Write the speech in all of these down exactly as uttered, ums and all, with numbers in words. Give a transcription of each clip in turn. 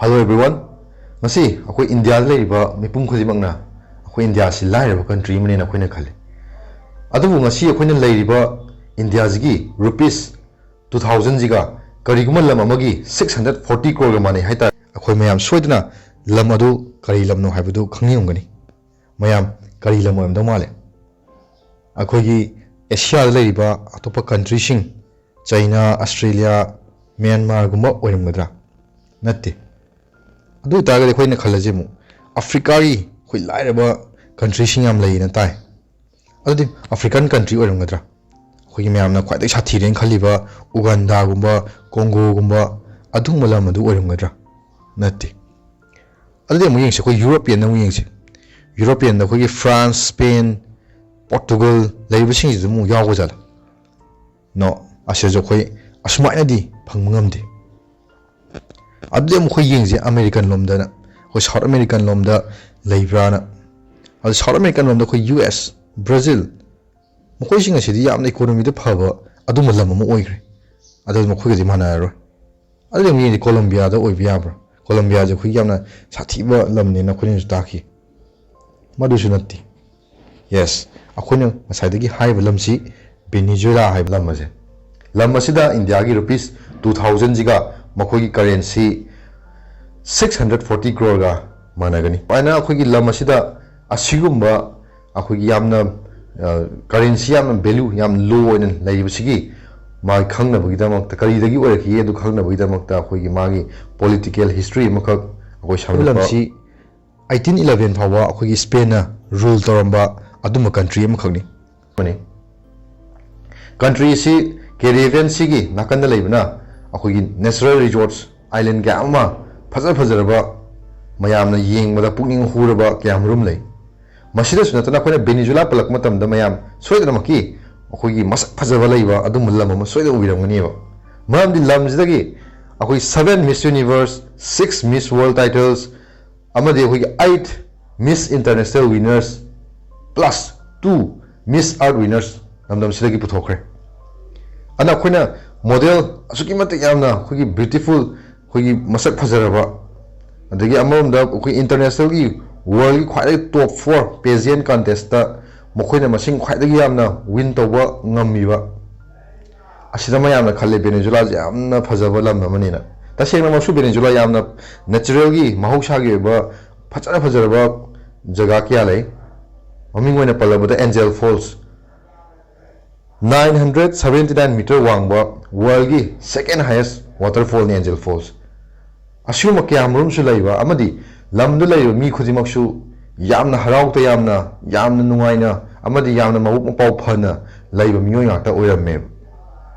Hello everyone. ꯉꯁꯤ ꯑꯩꯈꯣꯏ ꯏꯟꯗꯤꯌꯥꯗ ꯂꯩꯔꯤꯕ ꯃꯤꯄꯨꯝ ꯈꯨꯗꯤꯡꯃꯛꯅ ꯑꯩꯈꯣꯏ ꯏꯟꯗꯤꯌꯥꯁꯤ ꯂꯥꯏꯔꯕ country ꯑꯃꯅꯦꯅ ꯑꯩꯈꯣꯏꯅ ꯈꯜꯂꯤ꯫ ꯑꯗꯨꯕꯨ ꯉꯁꯤ ꯑꯩꯈꯣꯏꯅ ꯂꯩꯔꯤꯕ ꯏꯟꯗꯤꯌꯥꯁꯤꯒꯤ ꯔꯨꯄꯤꯁ ꯇꯨ ꯊꯥꯎꯖꯟꯁꯤꯒ ꯀꯔꯤꯒꯨꯝꯕ ꯂꯝ ꯑꯃꯒꯤ ꯁꯤꯛꯁ ꯍꯟꯗ꯭ꯔꯦꯠ ꯐꯣꯔꯇꯤ ꯀ꯭ꯔꯣꯔꯒ ꯃꯥꯟꯅꯩ ꯍꯥꯏꯇꯥꯔꯦ꯫ ꯑꯩꯈꯣꯏ ꯃꯌꯥꯝ ꯁꯣꯏꯗꯅ ꯂꯝ ꯑꯗꯨ ꯀꯔꯤ ꯂꯝꯅꯣ ꯍꯥꯏꯕꯗꯨ ꯈꯪꯅꯤꯡꯉꯝꯒꯅꯤ꯫ ꯃꯌꯥꯝ ꯀꯔꯤ ꯂꯝ ꯑꯣꯏꯔꯝꯗꯧ ꯃꯥꯜꯂꯦ? ꯑꯩꯈꯣꯏꯒꯤ ꯑꯦꯁꯤꯌꯥꯗ ꯂꯩꯔꯤꯕ ꯑꯇꯣꯞꯄ countryꯁꯤꯡ, ꯆꯩꯅꯥ, ꯑꯁꯇ꯭ꯔꯦꯂꯤꯌꯥ, ꯃ꯭ꯌꯥꯟꯃꯥꯔꯒꯨꯝꯕ ꯑꯣꯏꯔꯝꯒꯗ꯭ꯔꯥ? ꯅꯠꯇꯦ꯫ ꯑꯗꯨ ꯑꯣꯏꯇꯥꯔꯒꯗꯤ ꯑꯩꯈꯣꯏꯅ ꯈꯜꯂꯁꯦ ꯑꯃꯨꯛ ꯑꯐ꯭ꯔꯤꯀꯥꯒꯤ ꯑꯩꯈꯣꯏ ꯂꯥꯏꯔꯕ countryꯁꯤꯡ ꯌꯥꯝ ꯂꯩꯌꯦꯅ ꯇꯥꯏ꯫ ꯑꯗꯨꯗꯤ African country ꯑꯣꯏꯔꯝꯒꯗ꯭ꯔꯥ? ꯑꯩꯈꯣꯏꯒꯤ ꯃꯌꯥꯝꯅ ꯈ꯭ꯋꯥꯏꯗꯒꯤ ꯁꯥꯊꯤꯔꯦꯅ ꯈꯜꯂꯤꯕ ꯎꯒꯥꯟꯗꯥꯒꯨꯝꯕ, ꯀꯣꯡꯒꯣꯒꯨꯝꯕ ꯑꯗꯨꯒꯨꯝꯕ ꯂꯝ ꯑꯗꯨ ꯑꯣꯏꯔꯝꯒꯗ꯭ꯔꯥ? ꯅꯠꯇꯦ꯫ ꯑꯗꯨꯗꯤ ꯑꯃꯨꯛ ꯌꯦꯡꯁꯤ, ꯑꯩꯈꯣꯏ ꯌꯨꯔꯣꯄꯤꯌꯟꯗ ꯑꯃꯨꯛ ꯌꯦꯡꯁꯤ꯫ ꯌꯨꯔꯣꯄꯤꯌꯟꯗ ꯑꯩꯈꯣꯏꯒꯤ ꯐ꯭ꯔꯥꯟꯁ, ꯁ꯭ꯄꯦꯟ, ꯄꯣꯔꯇꯨꯒꯜ ꯂꯩꯔꯤꯕꯁꯤꯡꯁꯤꯗ ꯑꯃꯨꯛ ꯌꯥꯎꯕ ꯖꯥꯠꯂ? No, ꯑꯁꯤꯁꯨ ꯑꯩꯈꯣꯏ ꯑꯁꯨꯃꯥꯏꯅꯗꯤ ꯐꯪꯕ ꯉꯝꯗꯦ꯫ ꯑꯗꯨꯗꯤ ꯑꯃꯨꯛ ꯑꯩꯈꯣꯏ ꯌꯦꯡꯁꯦ ꯑꯃꯦꯔꯤꯀꯟ ꯂꯣꯝꯗꯅ, ꯑꯩꯈꯣꯏ ꯁꯥꯎꯠ ꯑꯃꯦꯔꯤꯀꯟ ꯂꯣꯝꯗ ꯂꯩꯕ꯭ꯔꯥꯅ꯫ ꯑꯗꯨ ꯁꯥꯎꯠ ꯑꯃꯦꯔꯤꯀꯟ ꯂꯣꯝꯗ ꯑꯩꯈꯣꯏ ꯌꯨ ꯑꯦꯁ, ꯕ꯭ꯔꯥꯖꯤꯜ, ꯃꯈꯣꯏꯁꯤꯡ ꯑꯁꯤꯗꯤ ꯌꯥꯝꯅ ꯏꯀꯣꯅꯣꯃꯤꯗ ꯐꯕ ꯑꯗꯨꯝꯕ ꯂꯝ ꯑꯃ ꯑꯣꯏꯈ꯭ꯔꯦ꯫ ꯑꯗꯨ ꯃꯈꯣꯏꯒꯗꯤ ꯃꯥꯟꯅꯔꯔꯣꯏ꯫ ꯑꯗꯨꯗꯤ ꯑꯃꯨꯛ ꯌꯦꯡꯁꯦ ꯀꯣꯂꯝꯕꯤꯌꯥꯗ ꯑꯣꯏꯕ ꯌꯥꯕ꯭ꯔꯥ? ꯀꯣꯂꯝꯕꯤꯌꯥꯁꯦ ꯑꯩꯈꯣꯏꯒꯤ ꯌꯥꯝꯅ ꯁꯥꯊꯤꯕ ꯂꯝꯅꯦꯅ ꯑꯩꯈꯣꯏꯅꯁꯨ ꯇꯥꯈꯤ꯫ ꯃꯗꯨꯁꯨ ꯅꯠꯇꯦ꯫ Yes, ꯑꯩꯈꯣꯏꯅ ꯉꯁꯥꯏꯗꯒꯤ ꯍꯥꯏꯔꯤꯕ ꯂꯝꯁꯤ ꯚꯦꯅꯤꯖꯨꯋꯦꯂꯥ ꯍꯥꯏꯕ ꯂꯝ ꯑꯁꯦ꯫ ꯂꯝ ꯑꯁꯤꯗ ꯏꯟꯗꯤꯌꯥꯒꯤ ꯔꯨꯄꯤꯁ ꯇꯨ ꯊꯥꯎꯖꯟꯁꯤꯒ ꯃꯈꯣꯏꯒꯤ currency ꯁꯤꯛꯁ ꯍꯟꯗ꯭ꯔꯦꯠ ꯐꯣꯔꯇꯤ ꯀ꯭ꯔꯣꯔꯒ ꯃꯥꯟꯅꯒꯅꯤ꯫ ꯑꯗꯨꯃꯥꯏꯅ ꯑꯩꯈꯣꯏꯒꯤ ꯂꯝ ꯑꯁꯤꯗ ꯑꯁꯤꯒꯨꯝꯕ ꯑꯩꯈꯣꯏꯒꯤ ꯌꯥꯝꯅ, ꯑ, currency ꯌꯥꯝꯅ value ꯌꯥꯝ low ꯑꯣꯏꯅ ꯂꯩꯔꯤꯕꯁꯤꯒꯤ ꯃꯥꯒꯤ ꯈꯪꯅꯕꯒꯤꯗꯃꯛꯇ, ꯀꯔꯤꯗꯒꯤ ꯑꯣꯏꯔꯛꯈꯤꯒꯦ ꯑꯗꯨ ꯈꯪꯅꯕꯒꯤꯗꯃꯛꯇ ꯑꯩꯈꯣꯏꯒꯤ ꯃꯥꯒꯤ political history ꯑꯃꯈꯛ ꯑꯩꯈꯣꯏ ꯁꯝꯂꯞꯄ ꯂꯝꯁꯤ ꯑꯩꯠꯇꯤꯟ ꯏꯂꯚꯦꯟ ꯐꯥꯎꯕ ꯑꯩꯈꯣꯏꯒꯤ ꯁ꯭ꯄꯦꯟꯅ rule ꯇꯧꯔꯝꯕ ꯑꯗꯨꯝꯕ country ꯑꯃꯈꯛꯅꯤ꯫ ꯑꯃꯅꯤ꯫ Country ꯑꯁꯤ Caribbean Seaꯒꯤ ꯅꯥꯀꯟꯗ ꯂꯩꯕꯅ ꯑꯩꯈꯣꯏꯒꯤ natural resorts, island ꯀꯌꯥ ꯑꯃ ꯐꯖ ꯐꯖꯔꯕ, ꯃꯌꯥꯝꯅ ꯌꯦꯡꯕꯗ ꯄꯨꯛꯅꯤꯡ ꯍꯨꯔꯕ ꯀꯌꯥ ꯃꯔꯨꯝ ꯂꯩ꯫ ꯃꯁꯤꯗꯁꯨ ꯅꯠꯇꯅ ꯑꯩꯈꯣꯏꯅ ꯚꯦꯅꯤꯖꯨꯂꯥ ꯄꯜꯂꯛꯄ ꯃꯇꯝꯗ ꯃꯌꯥꯝ ꯁꯣꯏꯗꯅꯃꯛꯀꯤ ꯑꯩꯈꯣꯏꯒꯤ ꯃꯁꯛ ꯐꯖꯕ ꯂꯩꯕ ꯑꯗꯨꯝꯕ ꯂꯝ ꯑꯃ ꯁꯣꯏꯗꯅ ꯎꯕꯤꯔꯝꯒꯅꯦꯕ꯫ ꯃꯔꯝꯗꯤ ꯂꯝꯁꯤꯗꯒꯤ ꯑꯩꯈꯣꯏ seven Miss Universe, six Miss World titles, ꯑꯃꯗꯤ ꯑꯩꯈꯣꯏꯒꯤ eight Miss International winners plus two Miss Earth winners ꯂꯝꯗꯝꯁꯤꯗꯒꯤ ꯄꯨꯊꯣꯛꯈ꯭ꯔꯦ꯫ ꯑꯗꯨꯅ ꯑꯩꯈꯣꯏꯅ model ꯑꯁꯨꯛꯀꯤ ꯃꯇꯤꯛ ꯌꯥꯝꯅ ꯑꯩꯈꯣꯏꯒꯤ beautiful, ꯑꯩꯈꯣꯏꯒꯤ ꯃꯁꯛ ꯐꯖꯔꯕ ꯑꯗꯒꯤ ꯑꯃꯔꯣꯝꯗ ꯑꯩꯈꯣꯏ ꯏꯟꯇꯔꯅꯦꯁꯅꯦꯜꯒꯤ ꯋꯥꯔꯜꯒꯤ ꯈ꯭ꯋꯥꯏꯗꯒꯤ ꯇꯣꯞ ꯐꯣꯔ ꯄꯦꯖꯤꯌꯟ ꯀꯟꯇꯦꯁꯇ ꯃꯈꯣꯏꯅ ꯃꯁꯤꯡ ꯈ꯭ꯋꯥꯏꯗꯒꯤ ꯌꯥꯝꯅ ꯋꯤꯟ ꯇꯧꯕ ꯉꯝꯃꯤꯕ, ꯑꯁꯤꯗ ꯃꯌꯥꯝꯅ ꯈꯜꯂꯦ ꯚꯦꯅꯦꯖꯨꯂꯥꯁꯦ ꯌꯥꯝꯅ ꯐꯖꯕ ꯂꯝ ꯑꯃꯅꯤꯅ꯫ ꯇꯁꯦꯡꯅꯃꯛꯁꯨ ꯚꯦꯅꯦꯖꯨꯂꯥ ꯌꯥꯝꯅ ꯅꯦꯆꯔꯦꯜꯒꯤ, ꯃꯍꯧꯁꯥꯒꯤ ꯑꯣꯏꯕ ꯐꯖꯅ ꯐꯖꯔꯕ ꯖꯒꯥ ꯀꯌꯥ ꯂꯩ꯫ ꯃꯃꯤꯡ ꯑꯣꯏꯅ ꯄꯜꯂꯕꯗ Angel Falls, nine hundred seventy nine metre ꯋꯥꯡꯕ ꯋꯥꯔꯜꯒꯤ ꯁꯦꯀꯦꯟ ꯍꯥꯏꯌꯦꯁ ꯋꯥꯇꯔꯐꯣꯜꯅꯤ ꯑꯦꯟꯖꯦꯜ ꯐꯣꯜꯁ꯫ ꯑꯁꯤꯒꯨꯝꯕ ꯀꯌꯥ ꯑꯃꯔꯣꯝꯁꯨ ꯂꯩꯕ ꯑꯃꯗꯤ ꯂꯝꯗ ꯂꯩꯔꯤꯕ ꯃꯤ ꯈꯨꯗꯤꯡꯃꯛꯁꯨ ꯌꯥꯝꯅ ꯍꯔꯥꯎ ꯇꯌꯥꯝꯅ, ꯌꯥꯝꯅ ꯅꯨꯡꯉꯥꯏꯅ ꯑꯃꯗꯤ ꯌꯥꯝꯅ ꯃꯕꯨꯛ ꯃꯄꯥꯎ ꯐꯅ ꯂꯩꯕ ꯃꯤꯑꯣꯏ ꯉꯥꯛꯇ ꯑꯣꯏꯔꯝꯃꯦꯕ,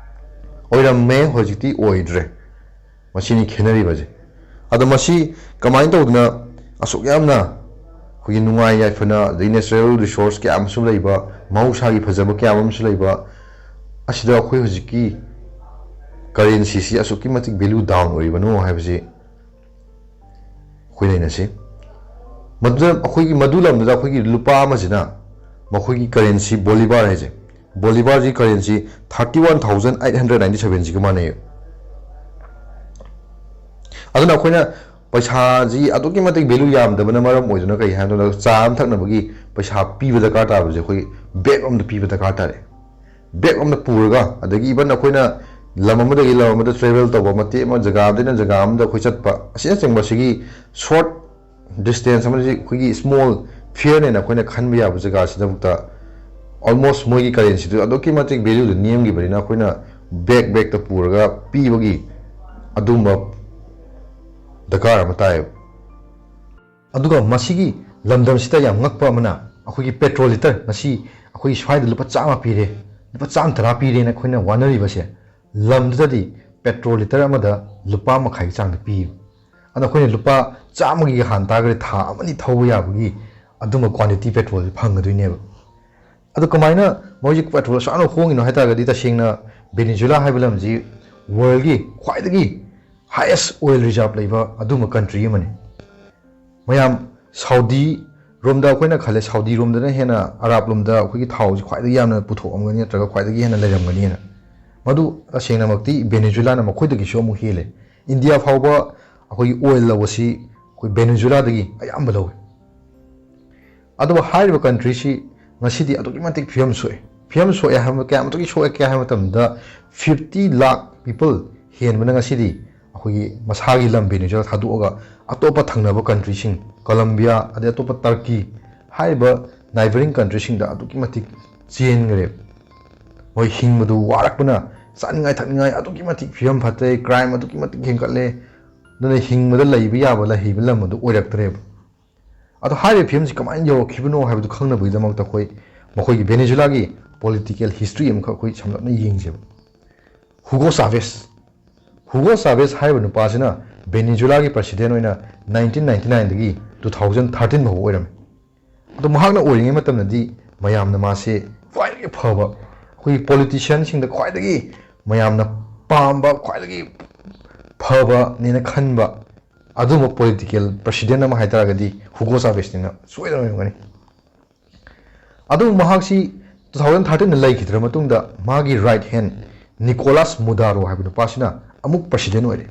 ꯑꯣꯏꯔꯝꯃꯦ꯫ ꯍꯧꯖꯤꯛꯇꯤ ꯑꯣꯏꯗ꯭ꯔꯦ꯫ ꯃꯁꯤꯅꯤ ꯈꯦꯠꯅꯔꯤꯕꯁꯦ꯫ ꯑꯗꯣ ꯃꯁꯤ ꯀꯃꯥꯏꯅ ꯇꯧꯗꯅ ꯑꯁꯨꯛ ꯌꯥꯝꯅ ꯑꯩꯈꯣꯏꯒꯤ ꯅꯨꯡꯉꯥꯏ ꯌꯥꯏꯐꯅ, ꯑꯗꯩ ꯅꯦꯆꯔꯦꯜ ꯔꯤꯁꯣꯔꯁ ꯀꯌꯥ ꯑꯃꯁꯨ ꯂꯩꯕ, ꯃꯍꯧꯁꯥꯒꯤ ꯐꯖꯕ ꯀꯌꯥ ꯑꯃꯁꯨ ꯂꯩꯕ, ꯑꯁꯤꯗ ꯑꯩꯈꯣꯏ ꯍꯧꯖꯤꯛꯀꯤ ꯀꯔꯦꯟꯁꯤꯁꯤ ꯑꯁꯨꯛꯀꯤ ꯃꯇꯤꯛ ꯚꯦꯂꯨ ꯗꯥꯎꯟ ꯑꯣꯏꯔꯤꯕꯅꯣ ꯍꯥꯏꯕꯁꯤ ꯑꯩꯈꯣꯏ ꯅꯩꯅꯁꯤ꯫ ꯃꯗꯨꯗ ꯑꯩꯈꯣꯏꯒꯤ, ꯃꯗꯨ ꯂꯝꯗꯨꯗ ꯑꯩꯈꯣꯏꯒꯤ ꯂꯨꯄꯥ ꯑꯃꯁꯤꯅ ꯃꯈꯣꯏꯒꯤ ꯀꯔꯦꯟꯁꯤ ꯕꯣꯂꯤꯕꯥꯔ ꯍꯥꯏꯁꯦ, ꯕꯣꯂꯤꯕꯥꯔꯁꯤ currency thirty one thousand eight hundred ninety seven ꯁꯤꯒ ꯃꯥꯟꯅꯩ꯫ ꯑꯗꯨꯅ ꯑꯩꯈꯣꯏꯅ ꯄꯩꯁꯥꯁꯤ ꯑꯗꯨꯛꯀꯤ ꯃꯇꯤꯛ ꯚꯦꯂꯨ ꯌꯥꯝꯗꯕꯅ ꯃꯔꯝ ꯑꯣꯏꯗꯨꯅ ꯀꯔꯤ ꯍꯥꯏꯕ ꯃꯇꯝꯗ ꯆꯥ ꯑꯃ ꯊꯛꯅꯕꯒꯤ ꯄꯩꯁꯥ ꯄꯤꯕ ꯗꯔꯀꯥꯔ ꯇꯥꯕꯁꯦ ꯑꯩꯈꯣꯏ ꯕꯦꯛ ꯑꯃꯗ ꯄꯤꯕ ꯗꯔꯀꯥꯔ ꯇꯥꯔꯦ꯫ ꯕꯦꯛ ꯑꯃꯗ ꯄꯨꯔꯒ, ꯑꯗꯒꯤ ꯏꯚꯟ ꯑꯩꯈꯣꯏꯅ ꯂꯝ ꯑꯃꯗꯒꯤ ꯂꯝ ꯑꯃꯗ ꯇ꯭ꯔꯦꯚꯦꯜ ꯇꯧꯕ, ꯃꯇꯦꯛ ꯑꯃ ꯖꯒꯥ ꯑꯃꯗꯩꯅ ꯖꯒꯥ ꯑꯃꯗ ꯑꯩꯈꯣꯏ ꯆꯠꯄ, ꯑꯁꯤꯅꯆꯤꯡꯕ ꯁꯤꯒꯤ ꯁꯣꯔꯠ ꯗꯤꯁꯇꯦꯟꯁ ꯑꯃꯗꯤ ꯑꯩꯈꯣꯏꯒꯤ ꯁ꯭ꯃꯣꯜ ꯐꯤꯌꯔꯅꯦꯅ ꯑꯩꯈꯣꯏꯅ ꯈꯟꯕ ꯌꯥꯕ ꯖꯒꯥꯁꯤꯗꯐꯥꯎꯗ ꯑꯣꯜꯃꯣꯁ ꯃꯣꯏꯒꯤ ꯀꯔꯦꯟꯁꯤꯗꯨ ꯑꯗꯨꯛꯀꯤ ꯃꯇꯤꯛ ꯚꯦꯂꯨꯗꯨ ꯅꯦꯝꯈꯤꯕꯅꯤꯅ ꯑꯩꯈꯣꯏꯅ ꯕꯦꯛ ꯕꯦꯛꯇ ꯄꯨꯔꯒ ꯄꯤꯕꯒꯤ ꯑꯗꯨꯝꯕ ꯗꯔꯀꯥꯔ ꯑꯃ ꯇꯥꯏꯌꯦꯕ꯫ ꯑꯗꯨꯒ ꯃꯁꯤꯒꯤ ꯂꯝꯗꯝꯁꯤꯗ ꯌꯥꯝ ꯉꯛꯄ ꯑꯃꯅ, ꯑꯩꯈꯣꯏꯒꯤ ꯄꯦꯇ꯭ꯔꯣꯜ ꯂꯤꯇꯔ ꯉꯁꯤ ꯑꯩꯈꯣꯏꯒꯤ ꯁ꯭ꯋꯥꯏꯗ ꯂꯨꯄꯥ ꯆꯥꯝꯃ ꯄꯤꯔꯦ, ꯂꯨꯄꯥ ꯆꯥꯝꯃ ꯇꯔꯥ ꯄꯤꯔꯦꯅ ꯑꯩꯈꯣꯏꯅ ꯋꯥꯅꯔꯤꯕꯁꯦ, ꯂꯝꯗꯨꯗꯗꯤ ꯄꯦꯇ꯭ꯔꯣꯜ ꯂꯤꯇꯔ ꯑꯃꯗ ꯂꯨꯄꯥ ꯃꯈꯥꯏꯒꯤ ꯆꯥꯡꯗ ꯄꯤꯌꯦꯕ꯫ ꯑꯗꯣ ꯑꯩꯈꯣꯏꯅ ꯂꯨꯄꯥ ꯆꯥꯝꯃꯒꯤꯒ ꯍꯥꯟ ꯇꯥꯔꯒꯗꯤ ꯊꯥ ꯑꯃꯅꯤ ꯊꯧꯕ ꯌꯥꯕꯒꯤ ꯑꯗꯨꯝꯕ ꯀ꯭ꯋꯥꯟꯇꯤꯇꯤ ꯄꯦꯇ꯭ꯔꯣꯜꯁꯦ ꯐꯪꯒꯗꯣꯏꯅꯦꯕ꯫ ꯑꯗꯣ ꯀꯃꯥꯏꯅ ꯃꯣꯏꯁꯦ ꯄꯦꯇ꯭ꯔꯣꯜ ꯑꯁꯨꯛ ꯌꯥꯝꯅ ꯍꯣꯡꯉꯤꯅꯣ ꯍꯥꯏ ꯇꯥꯔꯒꯗꯤ, ꯇꯁꯦꯡꯅ ꯚꯦꯅꯦꯖꯨꯂꯥ ꯍꯥꯏꯕ ꯂꯝꯁꯤ ꯋꯥꯔꯜꯒꯤ ꯈ꯭ꯋꯥꯏꯗꯒꯤ ꯍꯥꯏꯌꯦꯁ ꯑꯣꯏꯜ ꯔꯤꯖꯥꯔꯚ ꯂꯩꯕ ꯑꯗꯨꯝꯕ ꯀꯟꯇ꯭ꯔꯤ ꯑꯃꯅꯤ꯫ ꯃꯌꯥꯝ ꯁꯥꯎꯗꯤ ꯔꯣꯝꯗ ꯑꯩꯈꯣꯏꯅ ꯈꯜꯂꯦ, ꯁꯥꯎꯗꯤ ꯔꯣꯝꯗꯅ ꯍꯦꯟꯅ, ꯑꯔꯥꯞ ꯂꯣꯝꯗ ꯑꯩꯈꯣꯏꯒꯤ ꯊꯥꯎꯁꯤ ꯈ꯭ꯋꯥꯏꯗꯒꯤ ꯌꯥꯝꯅ ꯄꯨꯊꯣꯛꯑꯝꯒꯅꯤ ꯅꯠꯇ꯭ꯔꯒ ꯈ꯭ꯋꯥꯏꯗꯒꯤ ꯍꯦꯟꯅ ꯂꯩꯔꯝꯒꯅꯤꯅ꯫ ꯃꯗꯨ ꯇꯁꯦꯡꯅꯃꯛꯇꯤ ꯚꯦꯅꯦꯖꯨꯂꯥꯅ ꯃꯈꯣꯏꯗꯒꯤꯁꯨ ꯑꯃꯨꯛ ꯍꯦꯜꯂꯦ꯫ ꯏꯟꯗꯤꯌꯥ ꯐꯥꯎꯕ ꯑꯩꯈꯣꯏꯒꯤ ꯑꯣꯏꯜ ꯂꯧꯕꯁꯤ ꯑꯩꯈꯣꯏ ꯚꯦꯅꯦꯖꯨꯂꯥꯗꯒꯤ ꯑꯌꯥꯝꯕ ꯂꯧꯏ꯫ ꯑꯗꯨꯕꯨ ꯍꯥꯏꯔꯤꯕ ꯀꯟꯇ꯭ꯔꯤꯁꯤ ꯉꯁꯤꯗꯤ ꯑꯗꯨꯛꯀꯤ ꯃꯇꯤꯛ ꯐꯤꯕꯝ ꯁꯣꯛꯑꯦ꯫ ꯐꯤꯕꯝ ꯁꯣꯛꯑꯦ ꯍꯥꯏꯕ, ꯀꯌꯥꯝ ꯑꯗꯨꯛꯀꯤ ꯁꯣꯛꯑꯦ ꯀꯌꯥ ꯍꯥꯏꯕ ꯃꯇꯝꯗ, ꯐꯤꯐꯇꯤ ꯂꯥꯈ ꯄꯤꯄꯜ ꯍꯦꯟꯕꯅ ꯉꯁꯤꯗꯤ ꯑꯩꯈꯣꯏꯒꯤ ꯃꯁꯥꯒꯤ ꯂꯝ ꯚꯦꯅꯦꯖꯨꯂꯥ ꯊꯥꯗꯣꯛꯑꯒ ꯑꯇꯣꯞꯄ ꯊꯪꯅꯕ ꯀꯟꯇ꯭ꯔꯤꯁꯤꯡ, ꯀꯣꯂꯝꯕꯤꯌꯥ, ꯑꯗꯩ ꯑꯇꯣꯞꯄ ꯇꯔꯀꯤ ꯍꯥꯏꯔꯤꯕ ꯅꯥꯏꯕꯔꯤꯡ ꯀꯟꯇ꯭ꯔꯤꯁꯤꯡꯗ ꯑꯗꯨꯛꯀꯤ ꯃꯇꯤꯛ ꯆꯦꯟꯈ꯭ꯔꯦ꯫ ꯃꯣꯏ ꯍꯤꯡꯕꯗꯨ ꯋꯥꯔꯛꯄꯅ, ꯆꯥꯅꯤꯡꯉꯥꯏ ꯊꯛꯅꯤꯡꯉꯥꯏ ꯑꯗꯨꯛꯀꯤ ꯃꯇꯤꯛ ꯐꯤꯕꯝ ꯐꯠꯇ꯭ꯔꯦ, ꯀ꯭ꯔꯥꯏꯝ ꯑꯗꯨꯛꯀꯤ ꯃꯇꯤꯛ ꯍꯦꯟꯒꯠꯂꯦ꯫ ꯑꯗꯨꯅ ꯍꯤꯡꯕꯗ ꯂꯩꯕ ꯌꯥꯕ ꯂꯩꯍꯩꯕ ꯂꯝ ꯑꯗꯨ ꯑꯣꯏꯔꯛꯇ꯭ꯔꯦꯕ꯫ ꯑꯗꯣ ꯍꯥꯏꯔꯤꯕ ꯐꯤꯕꯝꯁꯤ ꯀꯃꯥꯏꯅ ꯌꯧꯔꯛꯈꯤꯕꯅꯣ ꯍꯥꯏꯕꯗꯨ ꯈꯪꯅꯕꯒꯤꯗꯃꯛꯇ ꯑꯩꯈꯣꯏ ꯃꯈꯣꯏꯒꯤ ꯚꯦꯅꯦꯖꯨꯂꯥꯒꯤ ꯄꯣꯂꯤꯇꯤꯀꯦꯜ ꯍꯤꯁꯇ꯭ꯔꯤ ꯑꯃꯈꯛ ꯑꯩꯈꯣꯏ ꯁꯝꯂꯞꯅ ꯌꯦꯡꯁꯦꯕ꯫ ꯍꯨꯒꯣ ꯆꯥꯚꯦꯁ꯫ ꯍꯨꯒꯣ ꯆꯥꯚꯦꯁ ꯍꯥꯏꯔꯤꯕ ꯅꯨꯄꯥꯁꯤꯅ ꯚꯦꯅꯦꯖꯨꯂꯥꯒꯤ ꯄ꯭ꯔꯁꯤꯗꯦꯟ ꯑꯣꯏꯅ ꯅꯥꯏꯟꯇꯤꯟ ꯅꯥꯏꯟꯇꯤ ꯅꯥꯏꯟꯗꯒꯤ ꯇꯨ ꯊꯥꯎꯖꯟ ꯊꯥꯔꯇꯤꯟ ꯐꯥꯎꯕ ꯑꯣꯏꯔꯝꯃꯤ꯫ ꯑꯗꯣ ꯃꯍꯥꯛꯅ ꯑꯣꯏꯔꯤꯉꯩ ꯃꯇꯝꯗꯗꯤ ꯃꯌꯥꯝꯅ ꯃꯥꯁꯦ ꯈ꯭ꯋꯥꯏꯗꯒꯤ ꯐꯕ, ꯑꯩꯈꯣꯏꯒꯤ ꯄꯣꯂꯤꯇꯤꯁꯤꯌꯥꯟꯁꯤꯡꯗ ꯈ꯭ꯋꯥꯏꯗꯒꯤ ꯃꯌꯥꯝꯅ ꯄꯥꯝꯕ, ꯈ꯭ꯋꯥꯏꯗꯒꯤ ꯐꯕꯅꯦꯅ ꯈꯟꯕ ꯑꯗꯨꯒꯨꯝꯕ ꯄꯣꯂꯤꯇꯤꯀꯦꯜ ꯄ꯭ꯔꯁꯤꯗꯦꯟ ꯑꯃ ꯍꯥꯏꯇꯥꯔꯒꯗꯤ ꯍꯨꯒꯣ ꯆꯥꯚꯦꯁꯅꯤꯅ ꯁꯣꯏꯗꯅ ꯑꯣꯏꯔꯝꯒꯅꯤ꯫ ꯑꯗꯨꯕꯨ ꯃꯍꯥꯛꯁꯤ ꯇꯨ ꯊꯥꯎꯖꯟ ꯊꯥꯔꯇꯤꯟꯗ ꯂꯩꯈꯤꯗ꯭ꯔ ꯃꯇꯨꯡꯗ ꯃꯥꯒꯤ ꯔꯥꯏꯠ ꯍꯦꯟ ꯅꯤꯀꯣꯂꯥꯁ ꯃꯨꯗꯥꯔꯣ ꯍꯥꯏꯕ ꯅꯨꯄꯥꯁꯤꯅ ꯑꯃꯨꯛ ꯄ꯭ꯔꯁꯤꯗꯦꯟ ꯑꯣꯏꯔꯦ꯫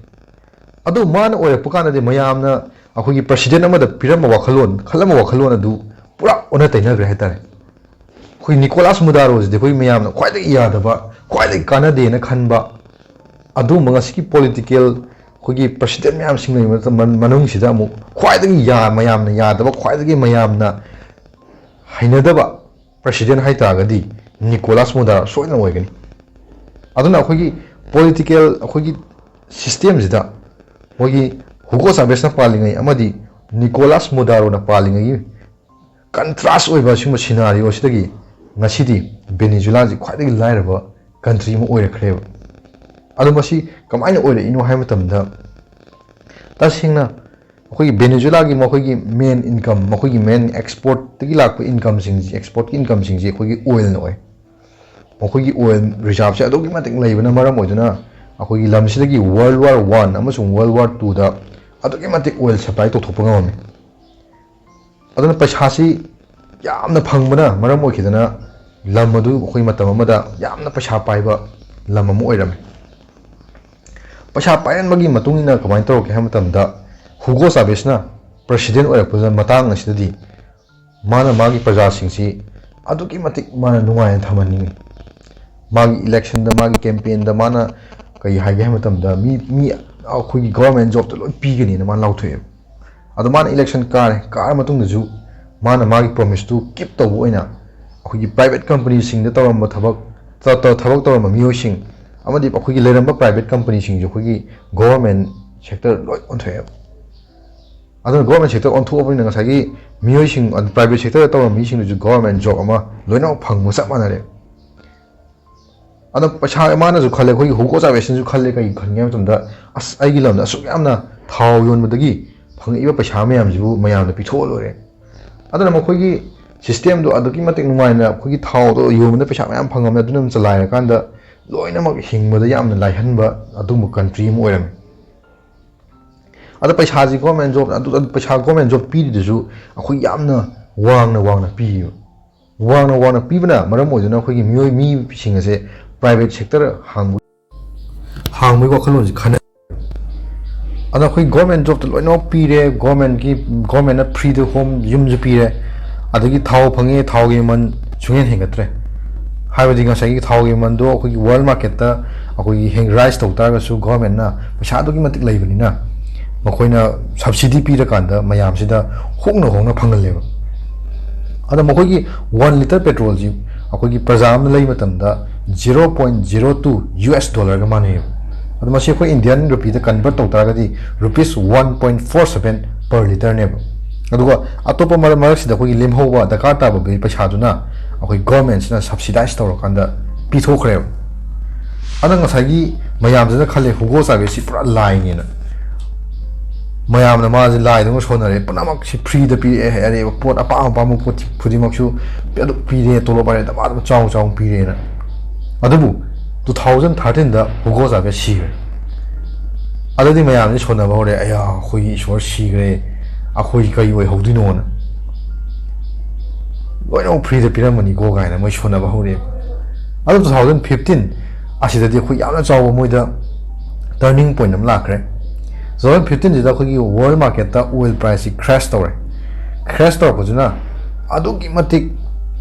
ꯑꯗꯨ ꯃꯥꯅ ꯑꯣꯏꯔꯛꯄ ꯀꯥꯟꯗꯗꯤ ꯃꯌꯥꯝꯅ ꯑꯩꯈꯣꯏꯒꯤ ꯄ꯭ꯔꯁꯤꯗꯦꯟ ꯑꯃꯗ ꯄꯤꯔꯝꯕ ꯋꯥꯈꯜꯂꯣꯟ, ꯈꯜꯂꯝꯕ ꯋꯥꯈꯜꯂꯣꯟ ꯑꯗꯨ ꯄꯨꯔꯥ ꯑꯣꯟꯅ ꯇꯩꯅꯈ꯭ꯔꯦ ꯍꯥꯏꯇꯥꯔꯦ꯫ ꯑꯩꯈꯣꯏ ꯅꯤꯀꯣꯂꯥꯁ ꯃꯨꯗꯥꯔꯣꯁꯤꯗꯤ ꯑꯩꯈꯣꯏ ꯃꯌꯥꯝꯅ ꯈ꯭ꯋꯥꯏꯗꯒꯤ ꯌꯥꯗꯕ, ꯈ꯭ꯋꯥꯏꯗꯒꯤ ꯀꯥꯟꯅꯗꯦꯅ ꯈꯟꯕ ꯑꯗꯨꯒꯨꯝꯕ ꯉꯁꯤꯒꯤ ꯄꯣꯂꯤꯇꯤꯀꯦꯜ ꯑꯩꯈꯣꯏꯒꯤ ꯄ꯭ꯔꯁꯤꯗꯦꯟ ꯃꯌꯥꯝꯁꯤꯡ ꯂꯩꯕ ꯃꯇꯝ-, ꯃꯅꯨꯡ-, ꯃꯅꯨꯡꯁꯤꯗ ꯑꯃꯨꯛ ꯈ꯭ꯋꯥꯏꯗꯒꯤ ꯌꯥ-, ꯃꯌꯥꯝꯅ ꯌꯥꯗꯕ, ꯈ꯭ꯋꯥꯏꯗꯒꯤ ꯃꯌꯥꯝꯅ ꯍꯩꯅꯗꯕ ꯄ꯭ꯔꯁꯤꯗꯦꯟ ꯍꯥꯏꯇꯥꯔꯒꯗꯤ ꯅꯤꯀꯣꯂꯥꯁ ꯃꯨꯗꯥꯔꯣ ꯁꯣꯏꯗꯅ ꯑꯣꯏꯒꯅꯤ꯫ ꯑꯗꯨꯅ ꯑꯩꯈꯣꯏꯒꯤ ꯄꯣꯂꯤꯇꯤꯀꯦꯜ ꯑꯩꯈꯣꯏꯒꯤ ꯁꯤꯁꯇꯦꯝꯁꯤꯗ ꯃꯣꯏꯒꯤ ꯍꯨꯒꯣ ꯆꯥꯚꯦꯁꯅ ꯄꯥꯜꯂꯤꯉꯩ ꯑꯃꯗꯤ ꯅꯤꯀꯣꯂꯥꯁ ꯃꯨꯗꯥꯔꯣꯅ ꯄꯥꯜꯂꯤꯉꯩꯒꯤ ꯀꯟꯇ꯭ꯔꯥꯁ ꯑꯣꯏꯕ ꯑꯁꯤꯒꯨꯝꯕ ꯁꯤꯅꯥꯔꯤꯑꯣ ꯑꯁꯤꯗꯒꯤ ꯉꯁꯤꯗꯤ ꯚꯦꯅꯦꯖꯨꯂꯥꯁꯤ ꯈ꯭ꯋꯥꯏꯗꯒꯤ ꯂꯥꯏꯔꯕ ꯀꯟꯇ꯭ꯔꯤ ꯑꯃ ꯑꯣꯏꯔꯛꯈ꯭ꯔꯦꯕ꯫ ꯑꯗꯣ ꯃꯁꯤ ꯀꯃꯥꯏꯅ ꯑꯣꯏꯔꯛꯏꯅꯣ ꯍꯥꯏꯕ ꯃꯇꯝꯗ, ꯇꯁꯦꯡꯅ ꯑꯩꯈꯣꯏꯒꯤ ꯚꯦꯅꯦꯖꯨꯂꯥꯒꯤ ꯃꯈꯣꯏꯒꯤ ꯃꯦꯟ ꯏꯟꯀꯝ, ꯃꯈꯣꯏꯒꯤ ꯃꯦꯟ ꯑꯦꯛꯁꯄꯣꯔꯠꯇꯒꯤ ꯂꯥꯛꯄ ꯏꯟꯀꯝꯁꯤꯡꯁꯤ, ꯑꯦꯛꯁꯄꯣꯔꯠꯀꯤ ꯏꯟꯀꯝꯁꯤꯡꯁꯤ ꯑꯩꯈꯣꯏꯒꯤ ꯑꯣꯏꯜꯅ ꯑꯣꯏ꯫ ꯃꯈꯣꯏꯒꯤ ꯑꯣꯏꯜ ꯔꯤꯖꯥꯔꯕꯁꯦ ꯑꯗꯨꯛꯀꯤ ꯃꯇꯤꯛ ꯂꯩꯕꯅ ꯃꯔꯝ ꯑꯣꯏꯗꯨꯅ ꯑꯩꯈꯣꯏꯒꯤ ꯂꯝꯁꯤꯗꯒꯤ ꯋꯥꯔꯜ ꯋꯥꯔ ꯋꯥꯟ ꯑꯃꯁꯨꯡ ꯋꯥꯔꯜ ꯋꯥꯔ ꯇꯨꯗ ꯑꯗꯨꯛꯀꯤ ꯃꯇꯤꯛ ꯑꯣꯏꯜ ꯁꯄ꯭ꯂꯥꯏ ꯇꯧꯊꯣꯛꯄ ꯉꯝꯃꯝꯃꯤ꯫ ꯑꯗꯨꯅ ꯄꯩꯁꯥꯁꯤ ꯌꯥꯝꯅ ꯐꯪꯕꯅ ꯃꯔꯝ ꯑꯣꯏꯈꯤꯗꯅ ꯂꯝ ꯑꯗꯨ ꯑꯩꯈꯣꯏ ꯃꯇꯝ ꯑꯃꯗ ꯌꯥꯝꯅ ꯄꯩꯁꯥ ꯄꯥꯏꯕ ꯂꯝ ꯑꯃ ꯑꯣꯏꯔꯝꯃꯤ꯫ ꯄꯩꯁꯥ ꯄꯥꯏꯔꯝꯕꯒꯤ ꯃꯇꯨꯡ ꯏꯟꯅ ꯀꯃꯥꯏꯅ ꯇꯧꯔꯛꯀꯦ ꯍꯥꯏꯕ ꯃꯇꯝꯗ, ꯍꯨꯒꯣ ꯆꯥꯕꯦꯁꯅ ꯄ꯭ꯔꯁꯤꯗꯦꯟ ꯑꯣꯏꯔꯛꯄꯗ ꯃꯇꯥꯡ ꯑꯁꯤꯗꯗꯤ ꯃꯥꯅ ꯃꯥꯒꯤ ꯄ꯭ꯔꯖꯥꯁꯤꯡꯁꯤ ꯑꯗꯨꯛꯀꯤ ꯃꯇꯤꯛ ꯃꯥꯅ ꯅꯨꯡꯉꯥꯏꯅ ꯊꯝꯍꯟꯅꯤꯡꯉꯤ꯫ ꯃꯥꯒꯤ ꯏꯂꯦꯛꯁꯟꯗ, ꯃꯥꯒꯤ ꯀꯦꯝꯄꯦꯟꯗ ꯃꯥꯅ ꯀꯔꯤ ꯍꯥꯏꯒꯦ ꯍꯥꯏꯕ ꯃꯇꯝꯗ, ꯃꯤ ꯃꯤ ꯑꯩꯈꯣꯏꯒꯤ ꯒꯣꯚꯔꯟꯃꯦꯟ ꯖꯣꯕꯇ ꯂꯣꯏ ꯄꯤꯒꯅꯤꯅ ꯃꯥꯅ ꯂꯥꯎꯊꯣꯛꯑꯦꯕ꯫ ꯑꯗꯣ ꯃꯥꯅ ꯏꯂꯦꯛꯁꯟ ꯀꯥꯔꯦ, ꯀꯥꯔ ꯃꯇꯨꯡꯗꯁꯨ ꯃꯥꯅ ꯃꯥꯒꯤ ꯄ꯭ꯔꯣꯃꯤꯁꯇꯨ ꯀꯤꯞ ꯇꯧꯕ ꯑꯣꯏꯅ ꯑꯩꯈꯣꯏꯒꯤ ꯄ꯭ꯔꯥꯏꯚꯦꯠ ꯀꯝꯄꯅꯤꯁꯤꯡꯗ ꯇꯧꯔꯝꯕ ꯊꯕꯛ ꯊꯕꯛ ꯇꯧꯔꯝꯕ ꯃꯤꯑꯣꯏꯁꯤꯡ ꯑꯃꯗꯤ ꯑꯩꯈꯣꯏꯒꯤ ꯂꯩꯔꯝꯕ ꯄ꯭ꯔꯥꯏꯚꯦꯠ ꯀꯝꯄꯅꯤꯁꯤꯡꯁꯨ ꯑꯩꯈꯣꯏꯒꯤ ꯒꯣꯚꯔꯟꯃꯦꯟ ꯁꯦꯛꯇꯔ ꯂꯣꯏ ꯑꯣꯟꯊꯣꯛꯑꯦꯕ꯫ ꯑꯗꯨꯅ ꯒꯣꯚꯔꯟꯃꯦꯟ ꯁꯦꯛꯇꯔ ꯑꯣꯟꯊꯣꯛꯑꯕꯅꯤꯅ ꯉꯁꯥꯏꯒꯤ ꯃꯤꯑꯣꯏꯁꯤꯡ, ꯄ꯭ꯔꯥꯏꯚꯦꯠ ꯁꯦꯛꯇꯔꯗ ꯇꯧꯔꯝꯕ ꯃꯤꯁꯤꯡꯗꯨꯁꯨ ꯒꯣꯚꯔꯟꯃꯦꯟ ꯖꯣꯕ ꯑꯃ ꯂꯣꯏꯅꯃꯛ ꯐꯪꯕ ꯆꯞ ꯃꯥꯟꯅꯔꯦ꯫ ꯑꯗꯣ ꯄꯩꯁꯥ, ꯃꯥꯅꯁꯨ ꯈꯜꯂꯦ, ꯑꯩꯈꯣꯏꯒꯤ ꯍꯨꯒꯣ ꯆꯥꯕꯦꯁꯅꯁꯨ ꯈꯜꯂꯦ, ꯀꯩ ꯈꯟꯒꯦ ꯍꯥꯏꯕ ꯃꯇꯝꯗ, "ꯑꯁ, ꯑꯩꯒꯤ ꯂꯝꯗ ꯑꯁꯨꯛ ꯌꯥꯝꯅ ꯊꯥꯎ ꯌꯣꯟꯕꯗꯒꯤ ꯐꯪꯉꯛꯏꯕ ꯄꯩꯁꯥ ꯃꯌꯥꯝꯁꯤꯕꯨ ꯃꯌꯥꯝꯗ ꯄꯤꯊꯣꯛꯑ ꯂꯣꯏꯔꯦ"꯫ ꯑꯗꯨꯅ ꯃꯈꯣꯏꯒꯤ ꯁꯤꯁꯇꯦꯝꯗꯣ ꯑꯗꯨꯛꯀꯤ ꯃꯇꯤꯛ ꯅꯨꯡꯉꯥꯏꯅ, ꯑꯩꯈꯣꯏꯒꯤ ꯊꯥꯎꯗꯣ ꯌꯣꯟꯕꯗ ꯄꯩꯁꯥ ꯃꯌꯥꯝ ꯐꯪꯉꯝꯃꯦ, ꯑꯗꯨꯅ ꯑꯗꯨꯝ ꯆꯂꯥꯏꯔꯀꯥꯟꯗ ꯂꯣꯏꯅꯃꯛ ꯍꯤꯡꯕꯗ ꯌꯥꯝꯅ ꯂꯥꯏꯍꯟꯕ ꯑꯗꯨꯒꯨꯝꯕ ꯀꯟꯇ꯭ꯔꯤ ꯑꯃ ꯑꯣꯏꯔꯝꯃꯤ꯫ ꯑꯗ ꯄꯩꯁꯥꯁꯤ ꯒꯣꯔꯃꯦꯟ ꯖꯣꯕ, ꯑꯗꯨ, ꯑꯗꯨ ꯄꯩꯁꯥ ꯒꯣꯔꯃꯦꯟ ꯖꯣꯕ ꯄꯤꯔꯤꯗꯨꯁꯨ ꯑꯩꯈꯣꯏ ꯌꯥꯝꯅ ꯋꯥꯡꯅ ꯋꯥꯡꯅ ꯄꯤꯌꯦꯕ꯫ ꯋꯥꯡꯅ ꯋꯥꯡꯅ ꯄꯤꯕꯅ ꯃꯔꯝ ꯑꯣꯏꯗꯨꯅ ꯑꯩꯈꯣꯏꯒꯤ ꯃꯤꯑꯣꯏ, ꯃꯤꯁꯤꯡ ꯑꯁꯦ ꯄ꯭ꯔꯥꯏꯚꯦꯠ ꯁꯦꯛꯇꯔ ꯍꯥꯡꯕ, ꯍꯥꯡꯕꯒꯤ ꯋꯥꯈꯜꯂꯣꯟꯁꯤ ꯈꯟꯅ꯫ ꯑꯗꯣ ꯑꯩꯈꯣꯏ ꯒꯣꯔꯃꯦꯟ ꯖꯣꯕꯇ ꯂꯣꯏꯅꯃꯛ ꯄꯤꯔꯦ, ꯒꯣꯔꯃꯦꯟꯒꯤ, ꯒꯣꯔꯃꯦꯟꯅ ꯐ꯭ꯔꯤꯗ ꯍꯣꯝ, ꯌꯨꯝꯁꯨ ꯄꯤꯔꯦ, ꯑꯗꯒꯤ ꯊꯥꯎ ꯐꯪꯉꯦ, ꯊꯥꯎꯒꯤ ꯃꯃꯜ ꯁꯨꯡꯍꯦꯟ ꯍꯦꯟꯒꯠꯇ꯭ꯔꯦ꯫ ꯍꯥꯏꯕꯗꯤ ꯉꯁꯥꯏꯒꯤ ꯊꯥꯎꯒꯤ ꯃꯃꯜꯗꯣ ꯑꯩꯈꯣꯏꯒꯤ ꯋꯥꯔꯜ ꯃꯥꯔꯀꯦꯠꯇ ꯑꯩꯈꯣꯏꯒꯤ ꯍꯦꯟ ꯔꯥꯏꯁ ꯇꯧ ꯇꯥꯔꯒꯁꯨ ꯒꯣꯔꯃꯦꯟꯅ ꯄꯩꯁꯥ ꯑꯗꯨꯛꯀꯤ ꯃꯇꯤꯛ ꯂꯩꯕꯅꯤꯅ ꯃꯈꯣꯏꯅ ꯁꯕꯁꯤꯗꯤ ꯄꯤꯔꯀꯥꯟꯗ ꯃꯌꯥꯝꯁꯤꯗ ꯍꯣꯡꯅ ꯍꯣꯡꯅ ꯐꯪꯍꯜꯂꯦꯕ꯫ ꯑꯗꯣ ꯃꯈꯣꯏꯒꯤ ꯋꯥꯟ ꯂꯤꯇꯔ ꯄꯦꯇ꯭ꯔꯣꯜꯁꯤ ꯑꯩꯈꯣꯏꯒꯤ ꯄ꯭ꯔꯖꯥ ꯑꯃꯅ ꯂꯩ ꯃꯇꯝꯗ zero point zero two US ꯗꯣꯂꯔꯒ ꯃꯥꯟꯅꯩꯌꯦꯕ꯫ ꯑꯗꯣ ꯃꯁꯤ ꯑꯩꯈꯣꯏ ꯏꯟꯗꯤꯌꯟ ꯔꯨꯄꯤꯗ ꯀꯟꯚꯔꯠ ꯇꯧ ꯇꯥꯔꯒꯗꯤ rupees one point four seven per ꯂꯤꯇꯔꯅꯦꯕ꯫ ꯑꯗꯨꯒ ꯑꯇꯣꯞꯄ ꯃꯔꯛ, ꯃꯔꯛꯁꯤꯗ ꯑꯩꯈꯣꯏꯒꯤ ꯂꯦꯝꯍꯧꯕ ꯗꯔꯀꯥꯔ ꯇꯥꯕ ꯄꯩꯁꯥꯗꯨꯅ ꯑꯩꯈꯣꯏ ꯒꯣꯔꯃꯦꯟꯁꯤꯅ ꯁꯕꯁꯤꯗꯥꯏꯁ ꯇꯧꯔꯀꯥꯟꯗ ꯄꯤꯊꯣꯛꯈ꯭ꯔꯦꯕ꯫ ꯑꯗ ꯉꯁꯥꯏꯒꯤ ꯃꯌꯥꯝꯁꯤꯅ ꯈꯜꯂꯦ ꯍꯨꯒꯣ ꯆꯥꯕꯦꯁꯁꯤ ꯄꯨꯔꯥ ꯂꯥꯏꯅꯦꯅ꯫ ꯃꯌꯥꯝꯅ ꯃꯥꯁꯦ ꯂꯥꯏꯗꯧꯅ ꯁꯣꯟꯅꯔꯦ, ꯄꯨꯝꯅꯃꯛꯁꯤ ꯐ꯭ꯔꯤꯗ ꯄꯤꯔꯛꯑꯦ ꯍꯥꯏꯔꯦꯕ, ꯄꯣꯠ ꯑꯄꯥꯝ ꯑꯄꯥꯝꯕ ꯄꯣꯠ ꯈꯨꯗꯤꯡꯃꯛꯁꯨ ꯑꯗꯨꯝ ꯄꯤꯔꯦ, ꯇꯣꯂꯣꯞ ꯍꯥꯏꯔꯦ ꯗꯃꯥ ꯑꯗꯨꯝ ꯆꯥꯎ ꯆꯥꯎꯅ ꯄꯤꯔꯦꯅ꯫ ꯑꯗꯨꯕꯨ two thousand thirteenꯗ ꯍꯨꯒꯣ ꯆꯥꯕꯦꯁ ꯁꯤꯈ꯭ꯔꯦ꯫ ꯑꯗꯨꯗꯤ ꯃꯌꯥꯝꯁꯦ ꯁꯣꯟꯅꯕ ꯍꯧꯔꯦ, "ꯑꯌꯥ, ꯑꯩꯈꯣꯏꯒꯤ ꯏꯁꯣꯔ ꯁꯤꯈ꯭ꯔꯦ, ꯑꯩꯈꯣꯏ ꯀꯔꯤ ꯑꯣꯏꯍꯧꯗꯣꯏꯅꯣꯅ?" ꯂꯣꯏꯅꯃꯛ ꯐ꯭ꯔꯤꯗ ꯄꯤꯔꯝꯃꯅꯤꯀꯣ ꯀꯥꯏꯅ ꯃꯣꯏ ꯁꯣꯟꯅꯕ ꯍꯧꯔꯛꯑꯦꯕ꯫ ꯑꯗꯨ two thousand fifteen ꯑꯁꯤꯗꯗꯤ ꯑꯩꯈꯣꯏ ꯌꯥꯝꯅ ꯆꯥꯎꯕ ꯃꯣꯏꯗ turning point ꯑꯃ ꯂꯥꯛꯈ꯭ꯔꯦ꯫ ꯇꯨ ꯊꯥꯎꯖꯟ ꯐꯤꯐꯇꯤꯟꯁꯤꯗ ꯑꯩꯈꯣꯏꯒꯤ ꯋꯥꯔꯜ ꯃꯥꯔꯀꯦꯠꯇ ꯑꯣꯏꯜ ꯄ꯭ꯔꯥꯏꯁꯁꯤ ꯀ꯭ꯔꯦꯁ ꯇꯧꯔꯦ꯫ ꯀ꯭ꯔꯦꯁ ꯇꯧꯔꯛꯄꯁꯤꯅ ꯑꯗꯨꯛꯀꯤ ꯃꯇꯤꯛ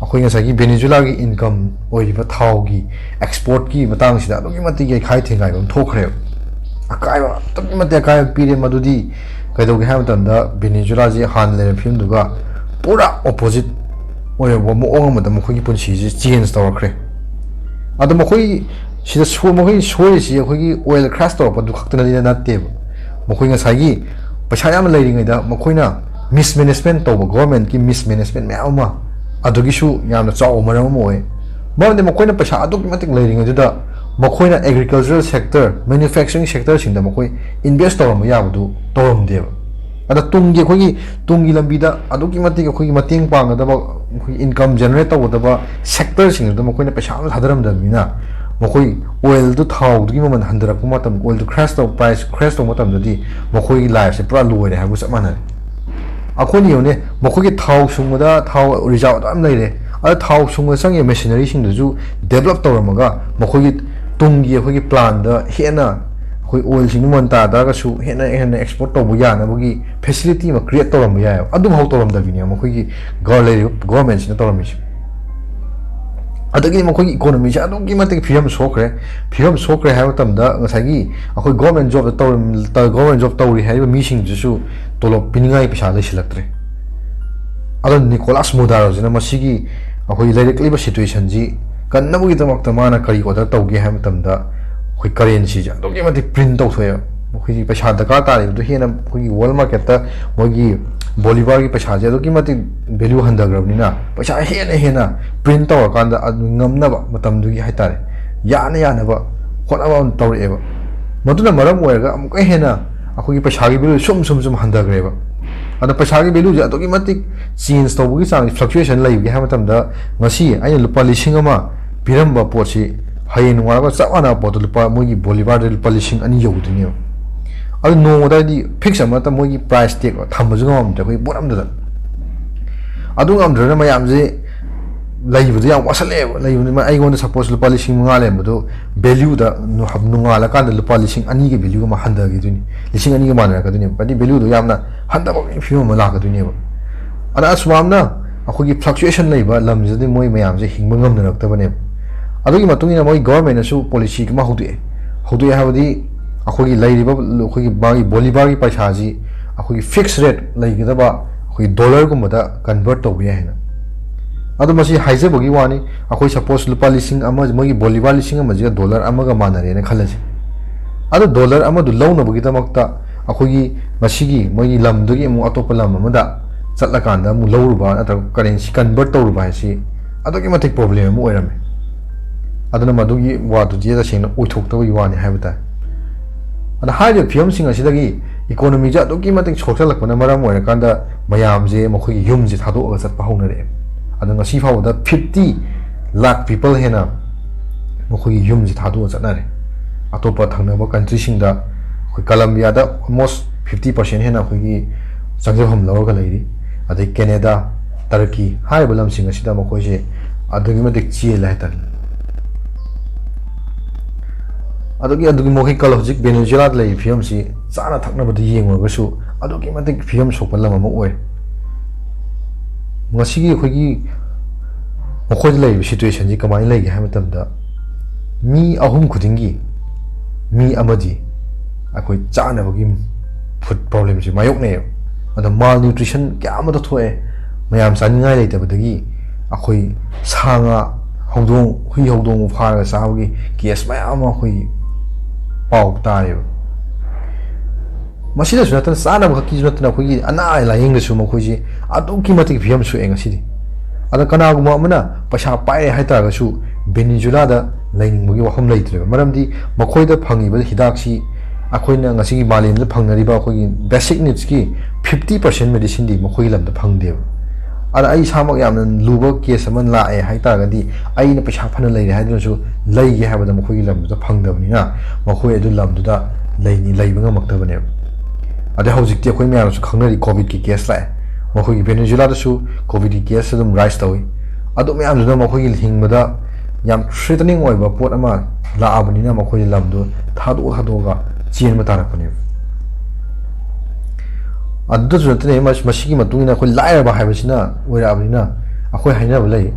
ꯑꯩꯈꯣꯏ ꯉꯁꯥꯏꯒꯤ ꯚꯦꯅꯦꯖꯨꯂꯥꯒꯤ ꯏꯟꯀꯝ ꯑꯣꯏꯔꯤꯕ ꯊꯥꯎꯒꯤ ꯑꯦꯛꯁꯄꯣꯔꯠꯀꯤ ꯃꯇꯥꯡꯁꯤꯗ ꯑꯗꯨꯛꯀꯤ ꯃꯇꯤꯛ ꯌꯩꯈꯥꯏ ꯊꯤꯡꯒꯥꯏꯕ ꯑꯃ ꯊꯣꯛꯈ꯭ꯔꯦꯕ꯫ ꯑꯀꯥꯏꯕ ꯑꯗꯨꯛꯀꯤ ꯃꯇꯤꯛ ꯑꯀꯥꯏꯕ ꯄꯤꯔꯦ꯫ ꯃꯗꯨꯗꯤ ꯀꯩꯗꯧꯒꯦ ꯍꯥꯏꯕ ꯃꯇꯝꯗ ꯚꯦꯅꯦꯖꯨꯂꯥꯁꯤ ꯍꯥꯟꯅ ꯂꯩꯔꯝꯕ ꯐꯤꯕꯝꯗꯨꯒ ꯄꯨꯔꯥ ꯑꯣꯄꯣꯖꯤꯠ ꯑꯣꯏꯔꯕ ꯃꯑꯣꯡ ꯑꯃꯗ ꯃꯈꯣꯏꯒꯤ ꯄꯨꯟꯁꯤꯁꯤ ꯆꯦꯟꯖ ꯇꯧꯔꯛꯈ꯭ꯔꯦ꯫ ꯑꯗꯣ ꯃꯈꯣꯏ ꯁꯤꯗ ꯁꯣ-, ꯃꯈꯣꯏ ꯁꯣꯏꯔꯤꯁꯤ ꯑꯩꯈꯣꯏꯒꯤ ꯑꯣꯏꯜ ꯀ꯭ꯔꯦꯁ ꯇꯧꯔꯛꯄꯗꯨ ꯈꯛꯇꯅꯗꯤ ꯅꯠꯇꯦꯕ꯫ ꯃꯈꯣꯏ ꯉꯁꯥꯏꯒꯤ ꯄꯩꯁꯥ ꯌꯥꯝꯅ ꯂꯩꯔꯤꯉꯩꯗ ꯃꯈꯣꯏꯅ ꯃꯤꯁꯃꯦꯅꯦꯖꯃꯦꯟ ꯇꯧꯕ, ꯒꯣꯔꯃꯦꯟꯠꯀꯤ ꯃꯤꯁꯃꯦꯅꯦꯖꯃꯦꯟ ꯃꯌꯥꯝ ꯑꯃ, ꯑꯗꯨꯒꯤꯁꯨ ꯌꯥꯝꯅ ꯆꯥꯎꯕ ꯃꯔꯝ ꯑꯃ ꯑꯣꯏ꯫ ꯃꯔꯝꯗꯤ ꯃꯈꯣꯏꯅ ꯄꯩꯁꯥ ꯑꯗꯨꯛꯀꯤ ꯃꯇꯤꯛ ꯂꯩꯔꯤꯉꯩꯗꯨꯗ ꯃꯈꯣꯏꯅ ꯑꯦꯒ꯭ꯔꯤꯀꯜꯆꯔꯦꯜ ꯁꯦꯛꯇꯔ, ꯃꯦꯅ꯭ꯌꯨꯐꯦꯛꯆꯔꯤꯡ ꯁꯦꯛꯇꯔꯁꯤꯡꯗ ꯃꯈꯣꯏ ꯏꯟꯚꯦꯁ ꯇꯧꯔꯝꯕ ꯌꯥꯕꯗꯨ ꯇꯧꯔꯝꯗꯦꯕ꯫ ꯑꯗ ꯇꯨꯡꯒꯤ ꯑꯩꯈꯣꯏꯒꯤ, ꯇꯨꯡꯒꯤ ꯂꯝꯕꯤꯗ ꯑꯗꯨꯛꯀꯤ ꯃꯇꯤꯛ ꯑꯩꯈꯣꯏꯒꯤ ꯃꯇꯦꯡ ꯄꯥꯡꯒꯗꯕ, ꯑꯩꯈꯣꯏꯒꯤ ꯏꯟꯀꯝ ꯖꯦꯅꯦꯔꯦꯠ ꯇꯧꯒꯗꯕ ꯁꯦꯛꯇꯔꯁꯤꯡꯗꯨꯗ ꯃꯈꯣꯏꯅ ꯄꯩꯁꯥ ꯑꯃ ꯊꯥꯗꯔꯝꯗꯕꯅꯤꯅ, ꯃꯈꯣꯏ ꯑꯣꯏꯜꯗꯨ, ꯊꯥꯎꯗꯨꯒꯤ ꯃꯃꯜ ꯍꯟꯊꯔꯛꯄ ꯃꯇꯝ, ꯑꯣꯏꯜꯗꯨ ꯀ꯭ꯔꯦꯁ ꯇꯧ, ꯄ꯭ꯔꯥꯏꯁ ꯀ꯭ꯔꯦꯁ ꯇꯧꯕ ꯃꯇꯝꯗꯗꯤ ꯃꯈꯣꯏꯒꯤ ꯂꯥꯏꯐꯁꯦ ꯄꯨꯔꯥ ꯂꯣꯏꯔꯦ ꯍꯥꯏꯕꯒ ꯆꯞ ꯃꯥꯟꯅꯔꯦ꯫ ꯑꯩꯈꯣꯏꯅ ꯌꯦꯡꯉꯨꯅꯦ, ꯃꯈꯣꯏꯒꯤ ꯊꯥꯎ ꯁꯨꯡꯕꯗ, ꯊꯥꯎ ꯔꯤꯖꯥꯔꯕ ꯑꯗꯨ ꯌꯥꯝ ꯂꯩꯔꯦ, ꯑꯗ ꯊꯥꯎ ꯁꯨꯡꯕꯗ ꯆꯪꯉꯤꯕ ꯃꯦꯁꯤꯅꯔꯤꯁꯤꯡꯗꯨꯁꯨ ꯗꯦꯕꯂꯞ ꯇꯧꯔꯝꯃꯒ ꯃꯈꯣꯏꯒꯤ ꯇꯨꯡꯒꯤ ꯑꯩꯈꯣꯏꯒꯤ ꯄ꯭ꯂꯥꯟꯗ ꯍꯦꯟꯅ ꯑꯩꯈꯣꯏ ꯑꯣꯏꯜꯁꯤꯡꯗꯨ ꯃꯃꯜ ꯇꯥ ꯇꯥꯔꯒꯁꯨ ꯍꯦꯟꯅ ꯍꯦꯟꯅ ꯑꯦꯛꯁꯄꯣꯔꯠ ꯇꯧꯕ ꯌꯥꯅꯕꯒꯤ ꯐꯦꯁꯤꯂꯤꯇꯤ ꯑꯃ ꯀ꯭ꯔꯤꯌꯦꯠ ꯇꯧꯔꯝꯕ ꯌꯥꯏꯑꯕ꯫ ꯑꯗꯨꯐꯥꯎ ꯇꯧꯔꯝꯗꯕꯤꯅꯦ ꯃꯈꯣꯏꯒꯤ ꯒ-, ꯂꯩꯔꯤꯕ ꯒꯣꯔꯃꯦꯟꯁꯤꯅ ꯇꯧꯔꯝꯃꯤꯁꯦ꯫ ꯑꯗꯒꯤ ꯃꯈꯣꯏꯒꯤ ꯏꯀꯣꯅꯣꯃꯤꯁꯦ ꯑꯗꯨꯛꯀꯤ ꯃꯇꯤꯛ ꯐꯤꯕꯝ ꯁꯣꯛꯈ꯭ꯔꯦ꯫ ꯐꯤꯕꯝ ꯁꯣꯛꯈ꯭ꯔꯦ ꯍꯥꯏꯕ ꯃꯇꯝꯗ ꯉꯁꯥꯏꯒꯤ ꯑꯩꯈꯣꯏ ꯒꯣꯔꯃꯦꯟ ꯖꯣꯕꯇ ꯇꯧꯔꯝ-, ꯒꯣꯔꯃꯦꯟ ꯖꯣꯕ ꯇꯧꯔꯤ ꯍꯥꯏꯔꯤꯕ ꯃꯤꯁꯤꯡꯗꯨꯁꯨ ꯇꯣꯂꯣꯞ ꯄꯤꯅꯤꯡꯉꯥꯏ ꯄꯩꯁꯥ ꯂꯩꯁꯤꯜꯂꯛꯇ꯭ꯔꯦ꯫ ꯑꯗꯣ ꯅꯤꯀꯣꯂꯥꯁ ꯃꯣꯗꯥꯔꯣꯁꯤꯅ ꯃꯁꯤꯒꯤ ꯑꯩꯈꯣꯏꯒꯤ ꯂꯩꯔꯛꯂꯤꯕ ꯁꯤꯆꯨꯋꯦꯁꯟꯁꯤ ꯀꯟꯅꯕꯒꯤꯗꯃꯛꯇ ꯃꯥꯅ ꯀꯔꯤ ꯑꯣꯔꯗꯔ ꯇꯧꯒꯦ ꯍꯥꯏꯕ ꯃꯇꯝꯗ, ꯑꯩꯈꯣꯏ ꯀꯔꯦꯟꯁꯤꯁꯦ ꯑꯗꯨꯛꯀꯤ ꯃꯇꯤꯛ ꯄ꯭ꯔꯤꯟ ꯇꯧꯊꯣꯛꯑꯦꯕ꯫ ꯑꯩꯈꯣꯏꯒꯤ ꯄꯩꯁꯥ ꯗꯔꯀꯥꯔ ꯇꯥꯔꯤꯕꯗꯨ ꯍꯦꯟꯅ ꯑꯩꯈꯣꯏꯒꯤ ꯋꯥꯔꯜ ꯃꯥꯔꯀꯦꯠꯇ ꯃꯣꯏꯒꯤ ꯕꯣꯂꯤꯚꯥꯔꯒꯤ ꯄꯩꯁꯥꯁꯦ ꯑꯗꯨꯛꯀꯤ ꯃꯇꯤꯛ ꯚꯦꯂ꯭ꯌꯨ ꯍꯟꯊꯈ꯭ꯔꯕꯅꯤꯅ, ꯄꯩꯁꯥ ꯍꯦꯟꯅ ꯍꯦꯟꯅ ꯄ꯭ꯔꯤꯟ ꯇꯧꯔꯀꯥꯟꯗ ꯑꯗꯨ ꯉꯝꯅꯕ ꯃꯇꯝꯗꯨꯒꯤ ꯍꯥꯏꯇꯥꯔꯦ, ꯌꯥꯅ ꯌꯥꯅꯕ ꯍꯣꯠꯅꯕ ꯑꯃ ꯇꯧꯔꯛꯑꯦꯕ꯫ ꯃꯗꯨꯅ ꯃꯔꯝ ꯑꯣꯏꯔꯒ ꯑꯃꯨꯛꯀ ꯍꯦꯟꯅ ꯑꯩꯈꯣꯏꯒꯤ ꯄꯩꯁꯥꯒꯤ ꯚꯦꯂ꯭ꯌꯨ ꯁꯨꯝ ꯁꯨꯝ ꯁꯨꯝ ꯍꯟꯊꯈ꯭ꯔꯦꯕ꯫ ꯑꯗ ꯄꯩꯁꯥꯒꯤ ꯚꯦꯂ꯭ꯌꯨꯁꯦ ꯑꯗꯨꯛꯀꯤ ꯃꯇꯤꯛ ꯆꯦꯟꯖ ꯇꯧꯕꯒꯤ ꯆꯥꯡꯁꯦ, ꯐ꯭ꯂꯛꯆꯨꯌꯦꯁꯟ ꯂꯩꯕꯒꯦ ꯍꯥꯏꯕ ꯃꯇꯝꯗ, ꯉꯁꯤ ꯑꯩꯅ ꯂꯨꯄꯥ ꯂꯤꯁꯤꯡ ꯑꯃ ꯄꯤꯔꯝꯕ ꯄꯣꯠꯁꯤ ꯍꯌꯦꯡ ꯅꯣꯡꯉꯥꯜꯂꯒ ꯆꯞ ꯃꯥꯟꯅꯕ ꯄꯣꯠꯇꯣ ꯂꯨꯄꯥ, ꯃꯣꯏꯒꯤ ꯕꯣꯂꯤꯚꯥꯔꯗ ꯂꯨꯄꯥ ꯂꯤꯁꯤꯡ ꯑꯅꯤ ꯌꯧꯗꯣꯏꯅꯦꯕ꯫ ꯑꯗꯨ ꯅꯣꯡꯃꯗ ꯍꯥꯏꯗꯤ ꯐꯤꯛꯁ ꯑꯃꯠꯇ ꯃꯣꯏꯒꯤ ꯄ꯭ꯔꯥꯏꯁ ꯇꯦꯒ ꯊꯝꯕꯁꯨ ꯉꯝꯃꯝꯗ꯭ꯔꯦ ꯑꯩꯈꯣꯏ ꯄꯣꯠ ꯑꯝꯇꯗ꯫ ꯑꯗꯨ ꯉꯝꯗ꯭ꯔꯒꯅ ꯃꯌꯥꯝꯁꯦ ꯂꯩꯕꯗꯣ ꯌꯥꯝ ꯋꯥꯁꯜꯂꯛꯑꯦꯕ꯫ ꯂꯩꯕꯅꯤ, ꯑꯩꯉꯣꯟꯗ suppose ꯂꯨꯄꯥ ꯂꯤꯁꯤꯡ ꯃꯉꯥ ꯂꯩꯔꯝꯕꯗꯣ, value ꯗ ꯅꯣ-, ꯅꯣꯡꯉꯥꯜꯂꯀꯥꯟꯗ ꯂꯨꯄꯥ ꯂꯤꯁꯤꯡ ꯑꯅꯤꯒꯤ value ꯑꯃ ꯍꯟꯊꯈꯤꯗꯣꯏꯅꯤ, ꯂꯤꯁꯤꯡ ꯑꯅꯤꯒ ꯃꯥꯟꯅꯔꯛꯀꯗꯣꯏꯅꯦꯕ꯫ ꯍꯥꯏꯗꯤ value ꯗꯣ ꯌꯥꯝꯅ ꯍꯟꯊꯕꯒꯤ ꯐꯤꯕꯝ ꯑꯃ ꯂꯥꯛꯀꯗꯣꯏꯅꯦꯕ꯫ ꯑꯗ ꯑꯁꯨꯃꯥꯏꯅ ꯑꯩꯈꯣꯏꯒꯤ fluctuation ꯂꯩꯕ ꯂꯝꯁꯤꯗꯗꯤ ꯃꯣꯏ ꯃꯌꯥꯝꯁꯦ ꯍꯤꯡꯕ ꯉꯝꯅꯔꯛꯇꯕꯅꯦꯕ꯫ ꯑꯗꯨꯒꯤ ꯃꯇꯨꯡ ꯏꯟꯅ ꯃꯣꯏ government ꯅꯁꯨ policy ꯑꯃ ꯍꯧꯗꯣꯛꯑꯦ꯫ ꯍꯧꯗꯣꯛꯑꯦ ꯍꯥꯏꯕꯗꯤ ꯑꯩꯈꯣꯏꯒꯤ ꯂꯩꯔꯤꯕ, ꯑꯩꯈꯣꯏꯒꯤ ꯃꯥꯒꯤ ꯕꯣꯂꯤꯚꯥꯔꯒꯤ ꯄꯩꯁꯥꯁꯤ ꯑꯩꯈꯣꯏꯒꯤ fixed rate ꯂꯩꯒꯗꯕ ꯑꯩꯈꯣꯏꯒꯤ dollar ꯒꯨꯝꯕꯗ convert ꯇꯧꯕ ꯌꯥꯏ ꯍꯥꯏꯅ꯫ ꯑꯗꯣ ꯃꯁꯤ ꯍꯥꯏꯖꯕꯒꯤ ꯋꯥꯅꯤ, ꯑꯩꯈꯣꯏ suppose ꯂꯨꯄꯥ ꯂꯤꯁꯤꯡ ꯑꯃ, ꯃꯣꯏꯒꯤ ꯕꯣꯂꯤꯚꯥꯔ ꯂꯤꯁꯤꯡ ꯑꯃꯁꯤꯒ dollar ꯑꯃꯒ ꯃꯥꯟꯅꯔꯦꯅ ꯈꯜꯂꯁꯤ꯫ ꯑꯗꯣ dollar ꯑꯃꯗꯨ ꯂꯧꯅꯕꯒꯤꯗꯃꯛꯇ ꯑꯩꯈꯣꯏꯒꯤ ꯃꯁꯤꯒꯤ ꯃꯣꯏꯒꯤ ꯂꯝꯗꯨꯒꯤ ꯑꯃꯨꯛ ꯑꯇꯣꯞꯄ ꯂꯝ ꯑꯃꯗ ꯆꯠꯂꯀꯥꯟꯗ ꯑꯃꯨꯛ ꯂꯧꯔꯨꯕ ꯅꯠꯇ꯭ꯔꯒ currency convert ꯇꯧꯔꯨꯕ ꯍꯥꯏꯁꯤ ꯑꯗꯨꯛꯀꯤ ꯃꯇꯤꯛ problem ꯑꯃ ꯑꯣꯏꯔꯝꯃꯦ꯫ ꯑꯗꯨꯅ ꯃꯗꯨꯒꯤ ꯋꯥꯗꯨꯗꯤ ꯇꯁꯦꯡꯅ ꯑꯣꯏꯊꯣꯛꯇꯕꯒꯤ ꯋꯥꯅꯤ ꯍꯥꯏꯕ ꯇꯥꯏ꯫ ꯑꯗ ꯍꯥꯏꯔꯤꯕ ꯐꯤꯕꯝꯁꯤꯡ ꯑꯁꯤꯗꯒꯤ economy ꯁꯦ ꯑꯗꯨꯛꯀꯤ ꯃꯇꯤꯛ ꯁꯣꯛꯆꯜꯂꯛꯄꯅ ꯃꯔꯝ ꯑꯣꯏꯔꯀꯥꯟꯗ ꯃꯌꯥꯝꯁꯦ ꯃꯈꯣꯏꯒꯤ ꯌꯨꯝꯁꯦ ꯊꯥꯗꯣꯛꯑꯒ ꯆꯠꯄ ꯍꯧꯅꯔꯛꯑꯦ꯫ ꯑꯗꯣ ꯉꯁꯤ ꯐꯥꯎꯕꯗ fifty lakh people ꯍꯦꯟꯅ ꯃꯈꯣꯏꯒꯤ ꯌꯨꯝꯁꯦ ꯊꯥꯗꯣꯛꯑ ꯆꯠꯅꯔꯦ꯫ ꯑꯇꯣꯞꯄ ꯊꯪꯅꯕ country ꯁꯤꯡꯗ, ꯑꯩꯈꯣꯏ ꯀꯂꯝꯕꯤꯌꯥꯗ almost fifty percent ꯍꯦꯟꯅ ꯑꯩꯈꯣꯏꯒꯤ ꯆꯪꯖꯐꯝ ꯂꯧꯔꯒ ꯂꯩꯔꯤ꯫ ꯑꯗꯩ ꯀꯦꯅꯦꯗꯥ, ꯇꯔꯀꯤ ꯍꯥꯏꯔꯤꯕ ꯂꯝꯁꯤꯡ ꯑꯁꯤꯗ ꯃꯈꯣꯏꯁꯦ ꯑꯗꯨꯛꯀꯤ ꯃꯇꯤꯛ ꯆꯦꯜꯂꯦ ꯍꯥꯏꯇꯥꯔꯦ꯫ ꯑꯗꯨꯒꯤ, ꯑꯗꯨꯒꯤ ꯃꯈꯣꯏ ꯀꯜ-, ꯍꯧꯖꯤꯛ ꯚꯦꯅꯦꯖꯨꯋꯦꯂꯥꯗ ꯂꯩꯔꯤꯕ ꯐꯤꯕꯝꯁꯤ ꯆꯥꯅ ꯊꯛꯅꯕꯗ ꯌꯦꯡꯉꯨꯔꯒꯁꯨ ꯑꯗꯨꯛꯀꯤ ꯃꯇꯤꯛ ꯐꯤꯕꯝ ꯁꯣꯛꯄ ꯂꯝ ꯑꯃ ꯑꯣꯏ꯫ ꯉꯁꯤꯒꯤ ꯑꯩꯈꯣꯏꯒꯤ ꯃꯈꯣꯏꯗ ꯂꯩꯔꯤꯕ situation ꯁꯤ ꯀꯃꯥꯏꯅ ꯂꯩꯒꯦ ꯍꯥꯏꯕ ꯃꯇꯝꯗ, ꯃꯤ ꯑꯍꯨꯝ ꯈꯨꯗꯤꯡꯒꯤ ꯃꯤ ꯑꯃꯗꯤ ꯑꯩꯈꯣꯏ ꯆꯥꯅꯕꯒꯤ food problem ꯁꯤ ꯃꯥꯌꯣꯛꯅꯩꯌꯦꯕ꯫ ꯑꯗꯣ malnutrition ꯀꯌꯥ ꯑꯃ ꯊꯣꯛꯑꯦ꯫ ꯃꯌꯥꯝ ꯆꯥꯅꯤꯡꯉꯥꯏ ꯂꯩꯇꯕꯗꯒꯤ ꯑꯩꯈꯣꯏ ꯁꯥ ꯉꯥ, ꯍꯧꯗꯣꯡ, ꯍꯨꯏ ꯍꯧꯗꯣꯡ ꯐꯥꯔꯒ ꯆꯥꯕꯒꯤ case ꯃꯌꯥꯝ ꯑꯃ ꯑꯩꯈꯣꯏ ꯄꯥꯎ ꯇꯥꯏꯌꯦꯕ꯫ ꯃꯁꯤꯗꯁꯨ ꯅꯠꯇꯅ, ꯆꯥꯅꯕ ꯈꯛꯀꯤꯁꯨ ꯅꯠꯇꯅ, ꯑꯩꯈꯣꯏꯒꯤ ꯑꯅꯥ ꯂꯥꯏꯌꯦꯡꯗꯁꯨ ꯃꯈꯣꯏꯁꯤ ꯑꯗꯨꯛꯀꯤ ꯃꯇꯤꯛ ꯐꯤꯕꯝ ꯁꯣꯛꯑꯦ ꯉꯁꯤꯗꯤ꯫ ꯑꯗ ꯀꯅꯥꯒꯨꯝꯕ ꯑꯃꯅ ꯄꯩꯁꯥ ꯄꯥꯏꯔꯦ ꯍꯥꯏꯇꯥꯔꯒꯁꯨ ꯚꯦꯅꯤꯖꯨꯂꯥꯗ ꯂꯩꯅꯤꯡꯕꯒꯤ ꯋꯥꯐꯝ ꯂꯩꯇ꯭ꯔꯦꯕ꯫ ꯃꯔꯝꯗꯤ ꯃꯈꯣꯏꯗ ꯐꯪꯉꯤꯕ ꯍꯤꯗꯥꯛꯁꯤ ꯑꯩꯈꯣꯏꯅ ꯉꯁꯤꯒꯤ ꯃꯥꯂꯦꯝꯗ ꯐꯪꯅꯔꯤꯕ ꯑꯩꯈꯣꯏꯒꯤ basic needs ꯀꯤ fifty percent medicine ꯗꯤ ꯃꯈꯣꯏꯒꯤ ꯂꯝꯗ ꯐꯪꯗꯦꯕ꯫ ꯑꯗ ꯑꯩ ꯏꯁꯥꯃꯛ ꯌꯥꯝꯅ ꯂꯨꯕ case ꯑꯃ ꯂꯥꯛꯑꯦ ꯍꯥꯏꯇꯥꯔꯒꯗꯤ, ꯑꯩꯅ ꯄꯩꯁꯥ ꯐꯅ ꯂꯩꯔꯦ ꯍꯥꯏꯗꯨꯅꯁꯨ ꯂꯩꯒꯦ ꯍꯥꯏꯕꯗ ꯃꯈꯣꯏꯒꯤ ꯂꯝꯗꯨꯗ ꯐꯪꯗꯕꯅꯤꯅ ꯃꯈꯣꯏ ꯑꯗꯨ ꯂꯝꯗꯨꯗ ꯂꯩꯅꯤ-, ꯂꯩꯕ ꯉꯝꯃꯛꯇꯕꯅꯦꯕ꯫ ꯑꯗꯩ ꯍꯧꯖꯤꯛꯇꯤ ꯑꯩꯈꯣꯏ ꯃꯌꯥꯝꯅꯁꯨ ꯈꯪꯅꯔꯤ, COVID ꯀꯤ case ꯂꯥꯛꯑꯦ꯫ ꯃꯈꯣꯏꯒꯤ ꯚꯦꯅꯦꯖꯨꯂꯥꯗꯁꯨ COVID ꯀꯤ case ꯑꯗꯨꯝ rise ꯇꯧꯏ꯫ ꯑꯗꯨ ꯃꯌꯥꯝꯗꯨꯅ ꯃꯈꯣꯏꯒꯤ ꯍꯤꯡꯕꯗ ꯌꯥꯝ threatening ꯑꯣꯏꯕ ꯄꯣꯠ ꯑꯃ ꯂꯥꯛꯑꯕꯅꯤꯅ, ꯃꯈꯣꯏꯁꯦ ꯂꯝꯗꯨ ꯊꯥꯗꯣꯛ ꯊꯥꯗꯣꯛꯑꯒ ꯆꯦꯟꯕ ꯇꯥꯔꯛꯄꯅꯦꯕ꯫ ꯑꯗꯨꯗꯁꯨ ꯅꯠꯇꯅ, ꯃꯁꯤꯒꯤ ꯃꯇꯨꯡ ꯏꯟꯅ ꯑꯩꯈꯣꯏ ꯂꯥꯏꯔꯕ ꯍꯥꯏꯕꯁꯤꯅ ꯑꯣꯏꯔꯛꯑꯕꯅꯤꯅ, ꯑꯩꯈꯣꯏ ꯍꯥꯏꯅꯕ ꯂꯩ,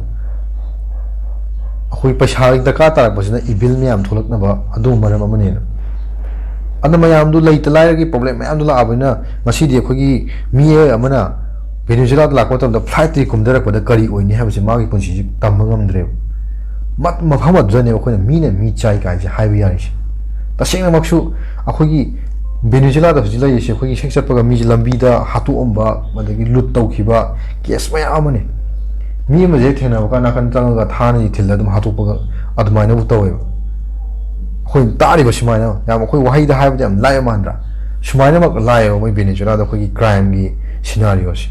ꯑꯩꯈꯣꯏ ꯄꯩꯁꯥꯒꯤ ꯗꯔꯀꯥꯔ ꯇꯥꯔꯛꯄꯁꯤꯅ evil ꯃꯌꯥꯝ ꯊꯣꯛꯂꯛꯅꯕ ꯑꯗꯨ ꯃꯔꯝ ꯑꯃꯅꯦꯅ꯫ ꯑꯗꯨꯅ ꯃꯌꯥꯝꯗꯨ, ꯂꯩꯇ ꯂꯥꯏꯔꯒꯤ problem ꯃꯌꯥꯝꯗꯨ ꯂꯥꯛꯑꯕꯅꯤꯅ, ꯉꯁꯤꯗꯤ ꯑꯩꯈꯣꯏꯒꯤ ꯃꯤꯑꯣꯏ ꯑꯃꯅ ꯚꯦꯅꯦꯖꯨꯋꯦꯂꯥꯗ ꯂꯥꯛꯄ ꯃꯇꯝꯗ flightꯇꯒꯤ ꯀꯨꯝꯊꯔꯛꯄꯗ ꯀꯔꯤ ꯑꯣꯏꯅꯤ ꯍꯥꯏꯕꯁꯤ ꯃꯥꯒꯤ ꯄꯨꯟꯁꯤꯁꯤ ꯇꯝꯕ ꯉꯝꯗ꯭ꯔꯦꯕ꯫ ꯃ-, ꯃꯐꯝ ꯑꯗꯨꯗꯅꯦꯕ ꯑꯩꯈꯣꯏꯅ ꯃꯤꯅ ꯃꯤ ꯆꯥꯏ ꯀꯥꯏꯁꯦ ꯍꯥꯏꯕ ꯌꯥꯔꯤꯁꯦ꯫ ꯇꯁꯦꯡꯅꯃꯛꯁꯨ ꯑꯩꯈꯣꯏꯒꯤ ꯚꯦꯅꯦꯖꯨꯋꯦꯂꯥꯗ ꯍꯧꯖꯤꯛ ꯂꯩꯔꯤꯁꯦ, ꯑꯩꯈꯣꯏꯒꯤ ꯍꯦꯛ ꯆꯠꯄꯒ ꯃꯤꯁꯦ ꯂꯝꯕꯤꯗ ꯍꯥꯠꯇꯣꯛꯑꯝꯕ, ꯑꯗꯒꯤ loot ꯇꯧꯈꯤꯕ case ꯃꯌꯥꯝ ꯑꯃꯅꯤ꯫ ꯃꯤ ꯑꯃꯁꯦ ꯍꯦꯛ ꯊꯦꯡꯅꯕ ꯀꯥꯟꯗ ꯅꯥꯀꯟ ꯆꯪꯉꯒ ꯊꯥꯅ ꯊꯤꯜꯂ ꯑꯗꯨꯝ ꯍꯥꯠꯇꯣꯛꯄꯒ ꯑꯗꯨꯃꯥꯏꯅꯕꯨ ꯇꯧꯋꯦꯕ꯫ ꯑꯩꯈꯣꯏꯅ ꯇꯥꯔꯤꯕ ꯁꯨꯃꯥꯏꯅ, ꯌꯥꯝ ꯑꯩꯈꯣꯏ ꯋꯥꯍꯩꯗ ꯍꯥꯏꯕꯗ ꯌꯥꯝ ꯂꯥꯏꯕ ꯃꯥꯟꯗ꯭ꯔꯥ? ꯁꯨꯃꯥꯏꯅꯃꯛ ꯂꯥꯛꯑꯦꯕ ꯃꯣꯏ ꯚꯦꯅꯦꯖꯨꯋꯦꯂꯥꯗ ꯑꯩꯈꯣꯏꯒꯤ crimeꯒꯤ scenarioꯁꯦ꯫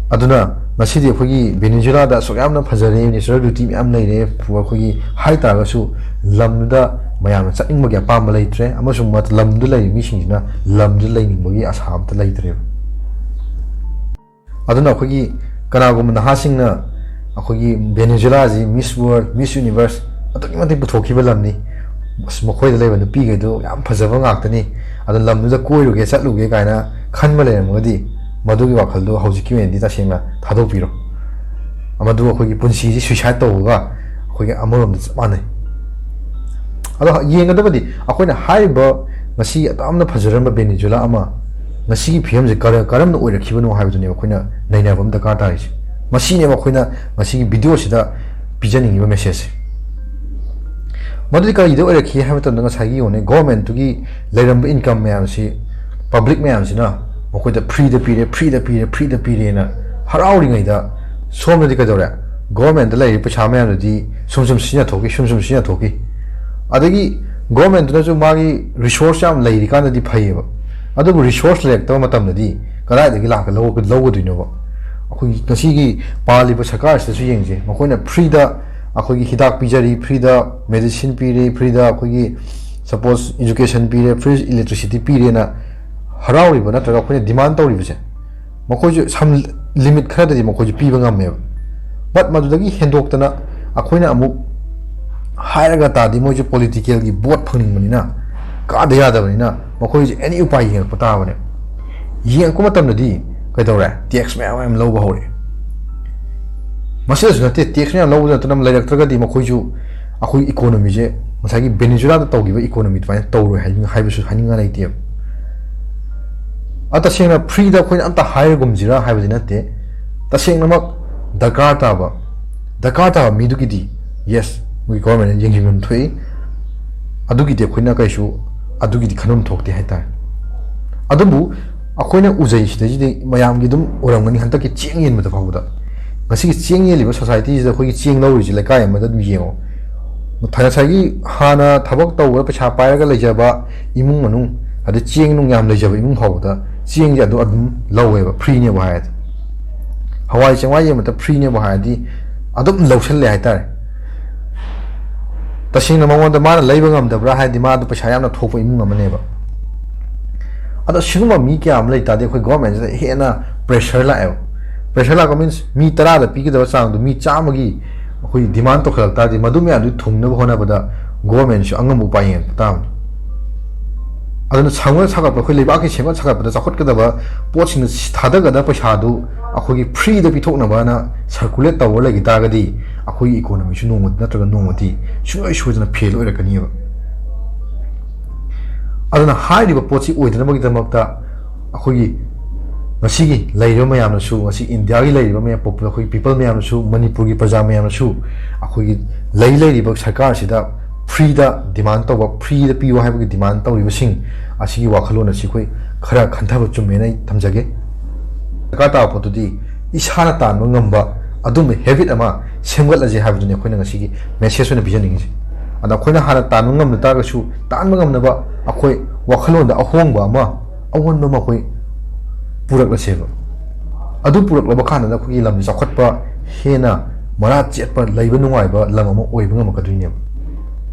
ꯑꯗꯨꯅ ꯉꯁꯤꯗꯤ ꯑꯩꯈꯣꯏꯒꯤ ꯚꯦꯅꯦꯖꯨꯋꯦꯂꯥꯗ ꯑꯁꯨꯛ ꯌꯥꯝꯅ ꯐꯖꯔꯦ, natural beauty ꯃꯌꯥꯝ ꯂꯩꯔꯦ, ꯑꯩꯈꯣꯏꯒꯤ ꯍꯥꯏ ꯇꯥꯔꯒꯁꯨ ꯂꯝꯗꯨꯗ ꯃꯌꯥꯝꯅ ꯆꯠꯅꯤꯡꯕꯒꯤ ꯑꯄꯥꯝꯕ ꯂꯩꯇ꯭ꯔꯦ, ꯑꯃꯁꯨꯡ ꯃꯠ-, ꯂꯝꯗꯨꯗ ꯂꯩꯔꯤꯕ ꯃꯤꯁꯤꯡꯁꯤꯅ ꯂꯝꯗꯨꯗ ꯂꯩꯅꯤꯡꯕꯒꯤ ꯑꯁꯥ ꯑꯝꯇ ꯂꯩꯇ꯭ꯔꯦꯕ꯫ ꯑꯗꯨꯅ ꯑꯩꯈꯣꯏꯒꯤ ꯀꯅꯥꯒꯨꯝꯕ ꯅꯍꯥꯁꯤꯡꯅ ꯑꯩꯈꯣꯏꯒꯤ ꯚꯦꯅꯦꯖꯨꯋꯦꯂꯥꯁꯤ Miss World, Miss Universe ꯑꯗꯨꯛꯀꯤ ꯃꯇꯤꯛ ꯄꯨꯊꯣꯛꯈꯤꯕ ꯂꯝꯅꯤ, ꯑꯁ, ꯃꯈꯣꯏꯗ ꯂꯩꯕ ꯅꯨꯄꯤꯈꯩꯗꯣ ꯌꯥꯝ ꯐꯖꯕ ꯉꯥꯛꯇꯅꯤ, ꯑꯗꯣ ꯂꯝꯗꯨꯗ ꯀꯣꯏꯔꯨꯒꯦ, ꯆꯠꯂꯨꯒꯦ ꯀꯥꯏꯅ ꯈꯟꯕ ꯂꯩꯔꯝꯃꯒꯗꯤ, ꯃꯗꯨꯒꯤ ꯋꯥꯈꯜꯗꯣ ꯍꯧꯖꯤꯛꯀꯤ ꯑꯣꯏꯅꯗꯤ ꯇꯁꯦꯡꯅ ꯊꯥꯗꯣꯛꯄꯤꯔꯣ꯫ ꯃꯗꯨ ꯑꯩꯈꯣꯏꯒꯤ ꯄꯨꯟꯁꯤꯁꯤ suicide ꯇꯧꯕꯒ ꯑꯩꯈꯣꯏꯒꯤ ꯑꯃꯔꯣꯝꯗ ꯆꯞ ꯃꯥꯟꯅꯩ꯫ ꯑꯗꯣ ꯌꯦꯡꯒꯗꯕꯗꯤ, ꯑꯩꯈꯣꯏꯅ ꯍꯥꯏꯔꯤꯕ ꯉꯁꯤ ꯌꯥꯝꯅ ꯐꯖꯔꯝꯕ ꯚꯦꯅꯦꯖꯨꯋꯦꯂꯥ ꯑꯃ ꯉꯁꯤꯒꯤ ꯐꯤꯕꯝꯁꯦ ꯀꯔ-, ꯀꯔꯝꯅ ꯑꯣꯏꯔꯛꯈꯤꯕꯅꯣ ꯍꯥꯏꯕꯗꯨꯅꯦꯕ ꯑꯩꯈꯣꯏꯅ ꯅꯩꯅꯕ ꯑꯃ ꯗꯔꯀꯥꯔ ꯇꯥꯔꯤꯁꯦ꯫ ꯃꯁꯤꯅꯦꯕ ꯑꯩꯈꯣꯏꯅ ꯉꯁꯤꯒꯤ videoꯁꯤꯗ ꯄꯤꯖꯅꯤꯡꯉꯤꯕ messageꯁꯦ꯫ ꯃꯗꯨꯗꯤ ꯀꯔꯤꯗ ꯑꯣꯏꯔꯛꯈꯤ ꯍꯥꯏꯕ ꯃꯇꯝꯗ, ꯉꯁꯥꯏꯒꯤ ꯌꯦꯡꯉꯨꯅꯦ, governmentꯇꯨꯒꯤ ꯂꯩꯔꯝꯕ income ꯃꯌꯥꯝꯁꯤ, public ꯃꯌꯥꯝꯁꯤꯅ ꯃꯈꯣꯏꯗ freeꯗ ꯄꯤꯔꯦ, freeꯗ ꯄꯤꯔꯦ, freeꯗ ꯄꯤꯔꯦꯅ ꯍꯔꯥꯎꯔꯤꯉꯩꯗ, ꯁꯣꯝꯗꯗꯤ ꯀꯩꯗꯧꯔꯦ? Governmentꯇ ꯂꯩꯔꯤꯕ ꯄꯩꯁꯥ ꯃꯌꯥꯝꯗꯨꯗꯤ ꯁꯨꯝ ꯁꯨꯝ ꯁꯤꯖꯤꯟꯅꯊꯣꯛꯈꯤ, ꯁꯨꯝ ꯁꯨꯝ ꯁꯤꯖꯤꯟꯅꯊꯣꯛꯈꯤ꯫ ꯑꯗꯒꯤ governmentꯇꯨꯅꯁꯨ ꯃꯥꯒꯤ resource ꯌꯥꯝ ꯂꯩꯔꯤꯀꯥꯟꯗꯗꯤ ꯐꯩꯌꯦꯕ, ꯑꯗꯨꯕꯨ resource ꯂꯩꯔꯛꯇꯕ ꯃꯇꯝꯗꯗꯤ ꯀꯗꯥꯏꯗꯒꯤ ꯂꯥꯛꯀ-, ꯂꯧ-, ꯂꯧꯒꯗꯣꯏꯅꯣꯕ? ꯑꯩꯈꯣꯏꯒꯤ ꯉꯁꯤꯒꯤ ꯄꯥꯜꯂꯤꯕ ꯁꯔꯀꯥꯔꯁꯤꯗꯁꯨ ꯌꯦꯡꯁꯦ, ꯃꯈꯣꯏꯅ freeꯗ ꯑꯩꯈꯣꯏꯒꯤ ꯍꯤꯗꯥꯛ ꯄꯤꯖꯔꯤ, freeꯗ medicine ꯄꯤꯔꯤ, freeꯗ ꯑꯩꯈꯣꯏꯒꯤ suppose education ꯄꯤꯔꯦ, free electricity ꯄꯤꯔꯦꯅ ꯍꯔꯥꯎꯔꯤꯕ ꯅꯠꯇ꯭ꯔꯒ ꯑꯩꯈꯣꯏꯅ demand ꯇꯧꯔꯤꯕꯁꯦ, ꯃꯈꯣꯏꯁꯨ ꯁꯝ-, limit ꯈꯔꯗꯗꯤ ꯃꯈꯣꯏꯁꯨ ꯄꯤꯕ ꯉꯝꯃꯦꯕ꯫ But ꯃꯗꯨꯗꯒꯤ ꯍꯦꯟꯗꯣꯛꯇꯅ ꯑꯩꯈꯣꯏꯅ ꯑꯃꯨꯛ ꯍꯥꯏꯔꯒ ꯇꯥꯔꯗꯤ ꯃꯣꯏꯁꯨ political ꯒꯤ vote ꯐꯪꯅꯤꯡꯕꯅꯤꯅ, ꯀꯥꯗ ꯌꯥꯗꯕꯅꯤꯅ ꯃꯈꯣꯏꯁꯦ any ꯎꯄꯥꯏ ꯌꯦꯡꯉꯛꯄ ꯇꯥꯕꯅꯦ꯫ ꯌꯦꯡꯉꯛꯄ ꯃꯇꯝꯗꯗꯤ ꯀꯩꯗꯧꯔꯦ? Tax ꯃꯌꯥꯝ ꯃꯌꯥꯝ ꯂꯧꯕ ꯍꯧꯔꯛꯑꯦ꯫ ꯃꯁꯤꯗꯁꯨ ꯅꯠꯇꯦ, tax ꯃꯌꯥꯝ ꯂꯧꯕꯗ ꯅꯠꯇꯅ ꯂꯩꯔꯛꯇ꯭ꯔꯒꯗꯤ ꯃꯈꯣꯏꯁꯨ ꯑꯩꯈꯣꯏ economy ꯁꯦ ꯉꯁꯥꯏꯒꯤ Venezuela ꯗ ꯇꯧꯈꯤꯕ economy ꯑꯗꯨꯃꯥꯏꯅ ꯇꯧꯔꯣꯏ ꯍꯥꯏꯅꯤꯡ-, ꯍꯥꯏꯕꯁꯨ ꯍꯥꯏꯅꯤꯡꯉꯥꯏ ꯂꯩꯇꯦꯕ꯫ ꯑ, ꯇꯁꯦꯡꯅ free ꯗ ꯑꯩꯈꯣꯏꯅ ꯑꯝꯇ ꯍꯥꯏꯔꯒꯨꯝꯁꯤꯔꯥ ꯍꯥꯏꯕꯗꯤ ꯅꯠꯇꯦ꯫ ꯇꯁꯦꯡꯅꯃꯛ ꯗꯔꯀꯥꯔ ꯇꯥꯕ, ꯗꯔꯀꯥꯔ ꯇꯥꯕ ꯃꯤꯗꯨꯒꯤꯗꯤ yes, ꯃꯣꯏꯒꯤ government ꯅ ꯌꯦꯡꯁꯤꯟꯐꯝ ꯊꯣꯛꯏ꯫ ꯑꯗꯨꯒꯤꯗꯤ ꯑꯩꯈꯣꯏꯅ ꯀꯩꯁꯨ, ꯑꯗꯨꯒꯤꯗꯤ ꯈꯟꯐꯝ ꯊꯣꯛꯇꯦ ꯍꯥꯏꯇꯥꯔꯦ꯫ ꯑꯗꯨꯕꯨ ꯑꯩꯈꯣꯏꯅ ꯎꯖꯩ, ꯁꯤꯗꯩꯁꯤꯗꯤ ꯃꯌꯥꯝꯒꯤ ꯑꯗꯨꯝ ꯎꯔꯝꯒꯅꯤ, ꯍꯟꯗꯛꯀꯤ ꯆꯦꯡ ꯌꯦꯟꯕꯗ ꯐꯥꯎꯕꯗ, ꯉꯁꯤꯒꯤ ꯆꯦꯡ ꯌꯦꯜꯂꯤꯕ society ꯁꯤꯗ ꯑꯩꯈꯣꯏꯒꯤ ꯆꯦꯡ ꯂꯧꯔꯤꯁꯦ ꯂꯩꯀꯥꯏ ꯑꯃꯗ ꯑꯗꯨꯝ ꯌꯦꯡꯉꯣ꯫ ꯉꯁꯥꯏꯒꯤ ꯍꯥꯟꯅ ꯊꯕꯛ ꯇꯧꯕꯗ ꯄꯩꯁꯥ ꯄꯥꯏꯔꯒ ꯂꯩꯖꯕ ꯏꯃꯨꯡ ꯃꯅꯨꯡ, ꯑꯗꯩ ꯆꯦꯡ ꯅꯨꯡ ꯌꯥꯝ ꯂꯩꯖꯕ ꯏꯃꯨꯡ ꯐꯥꯎꯕꯗ ꯆꯦꯡꯁꯦ ꯑꯗꯨ ꯑꯗꯨꯝ ꯂꯧꯋꯦꯕ, free ꯅꯦꯕꯨ ꯍꯥꯏꯔꯗꯤ꯫ ꯍꯋꯥꯏ ꯆꯦꯡꯋꯥꯏ ꯌꯦꯟꯕꯗ free ꯅꯦꯕꯨ ꯍꯥꯏꯔꯗꯤ ꯑꯗꯨꯝ ꯂꯧꯁꯜꯂꯦ ꯍꯥꯏꯇꯥꯔꯦ꯫ ꯇꯁꯦꯡꯅ ꯃꯉꯣꯟꯗ ꯃꯥꯅ ꯂꯩꯕ ꯉꯝꯗꯕ꯭ꯔꯥ ꯍꯥꯏꯔꯗꯤ ꯃꯥꯗꯣ ꯄꯩꯁꯥ ꯌꯥꯝꯅ ꯊꯣꯛꯄ ꯏꯃꯨꯡ ꯑꯃꯅꯦꯕ꯫ ꯑꯗꯣ ꯁꯤꯒꯨꯝꯕ ꯃꯤ ꯀꯌꯥ ꯑꯃ ꯂꯩ ꯇꯥꯔꯗꯤ ꯑꯩꯈꯣꯏ government ꯁꯤꯗ ꯍꯦꯟꯅ pressure ꯂꯥꯛꯑꯦꯕ꯫ Pressure ꯂꯥꯛꯄ means ꯃꯤ ꯇꯔꯥꯗ ꯄꯤꯒꯗꯕ ꯆꯥꯡꯗꯣ ꯃꯤ ꯆꯥꯝꯃꯒꯤ ꯑꯩꯈꯣꯏ demand ꯇꯧꯈꯠꯂꯛ ꯇꯥꯔꯗꯤ ꯃꯗꯨ ꯃꯌꯥꯝꯗꯨ ꯊꯨꯡꯅꯕ ꯍꯣꯠꯅꯕꯗ government ꯁꯨ ꯑꯉꯝꯕ ꯎꯄꯥꯏ ꯌꯦꯡꯉꯛꯄ ꯇꯥꯕꯅꯤ꯫ ꯑꯗꯨꯅ ꯁꯦꯝꯒꯠ ꯁꯥꯒꯠꯄ, ꯑꯩꯈꯣꯏ ꯂꯩꯕꯥꯛꯀꯤ ꯁꯦꯝꯒꯠ ꯁꯥꯒꯠꯄꯗ ꯆꯥꯎꯈꯠꯀꯗꯕ ꯄꯣꯠꯁꯤꯡꯗ ꯊꯥꯗꯒꯗꯕ ꯄꯩꯁꯥꯗꯨ ꯑꯩꯈꯣꯏꯒꯤ free ꯗ ꯄꯤꯊꯣꯛꯅꯕꯅ circulate ꯇꯧꯔ ꯂꯩꯈꯤ ꯇꯥꯔꯒꯗꯤ ꯑꯩꯈꯣꯏꯒꯤ economy ꯁꯨ ꯅꯣꯡꯃ ꯅꯠꯇ꯭ꯔꯒ ꯅꯣꯡꯃꯗꯤ ꯁꯨꯡꯁꯣꯏ ꯁꯣꯏꯗꯅ fail ꯑꯣꯏꯔꯛꯀꯅꯤꯕ꯫ ꯑꯗꯨꯅ ꯍꯥꯏꯔꯤꯕ ꯄꯣꯠꯁꯤ ꯑꯣꯏꯗꯅꯕꯒꯤꯗꯃꯛꯇ ꯑꯩꯈꯣꯏꯒꯤ ꯉꯁꯤꯒꯤ ꯂꯩꯔꯤꯕ ꯃꯌꯥꯝꯅꯁꯨ, ꯉꯁꯤ ꯏꯟꯗꯤꯌꯥꯒꯤ ꯂꯩꯔꯤꯕ ꯃꯌꯥꯝ, ꯄꯣꯄꯨ-, ꯑꯩꯈꯣꯏꯒꯤ people ꯃꯌꯥꯝꯅꯁꯨ, ꯃꯅꯤꯄꯨꯔꯒꯤ ꯄ꯭ꯔꯖꯥ ꯃꯌꯥꯝꯅꯁꯨ ꯑꯩꯈꯣꯏꯒꯤ ꯂꯩ ꯂꯩꯔꯤꯕ ꯁꯔꯀꯥꯔꯁꯤꯗ free ꯗ demand ꯇꯧꯕ, free ꯗ ꯄꯤꯌꯨ ꯍꯥꯏꯕꯒꯤ demand ꯇꯧꯔꯤꯕꯁꯤꯡ ꯑꯁꯤꯒꯤ ꯋꯥꯈꯜꯂꯣꯟ ꯑꯁꯤ ꯑꯩꯈꯣꯏ ꯈꯔ ꯈꯟꯊꯕ ꯆꯨꯝꯃꯦꯅ ꯑꯩ ꯊꯝꯖꯒꯦ꯫ ꯗꯔꯀꯥꯔ ꯇꯥꯕ ꯄꯣꯠꯇꯨꯗꯤ ꯏꯁꯥꯅ ꯇꯥꯟꯕ ꯉꯝꯕ ꯑꯗꯨꯝꯕ habit ꯑꯃ ꯁꯦꯝꯒꯠꯂꯁꯦ ꯍꯥꯏꯕꯗꯨꯅꯤ ꯑꯩꯈꯣꯏꯅ ꯉꯁꯤꯒꯤ message ꯑꯣꯏꯅ ꯄꯤꯖꯅꯤꯡꯉꯤꯁꯦ꯫ ꯑꯗ ꯑꯩꯈꯣꯏꯅ ꯍꯥꯟꯅ ꯇꯥꯟꯕ ꯉꯝꯗ ꯇꯥꯔꯒꯁꯨ, ꯇꯥꯟꯕ ꯉꯝꯅꯕ ꯑꯩꯈꯣꯏ ꯋꯥꯈꯜꯂꯣꯟꯗ ꯑꯍꯣꯡꯕ ꯑꯃ, ꯑꯑꯣꯟꯕ ꯑꯃ ꯑꯩꯈꯣꯏ ꯄꯨꯔꯛꯂꯁꯦꯕ꯫ ꯑꯗꯨ ꯄꯨꯔꯛꯂꯕ ꯀꯥꯟꯗ ꯑꯩꯈꯣꯏꯒꯤ ꯂꯝꯁꯤ ꯆꯥꯎꯈꯠꯄ, ꯍꯦꯟꯅ ꯃꯔꯥ ꯆꯦꯠꯄ, ꯂꯩꯕ ꯅꯨꯡꯉꯥꯏꯕ ꯂꯝ ꯑꯃ ꯑꯣꯏꯕ ꯉꯝꯃꯛꯀꯗꯣꯏꯅꯦꯕ꯫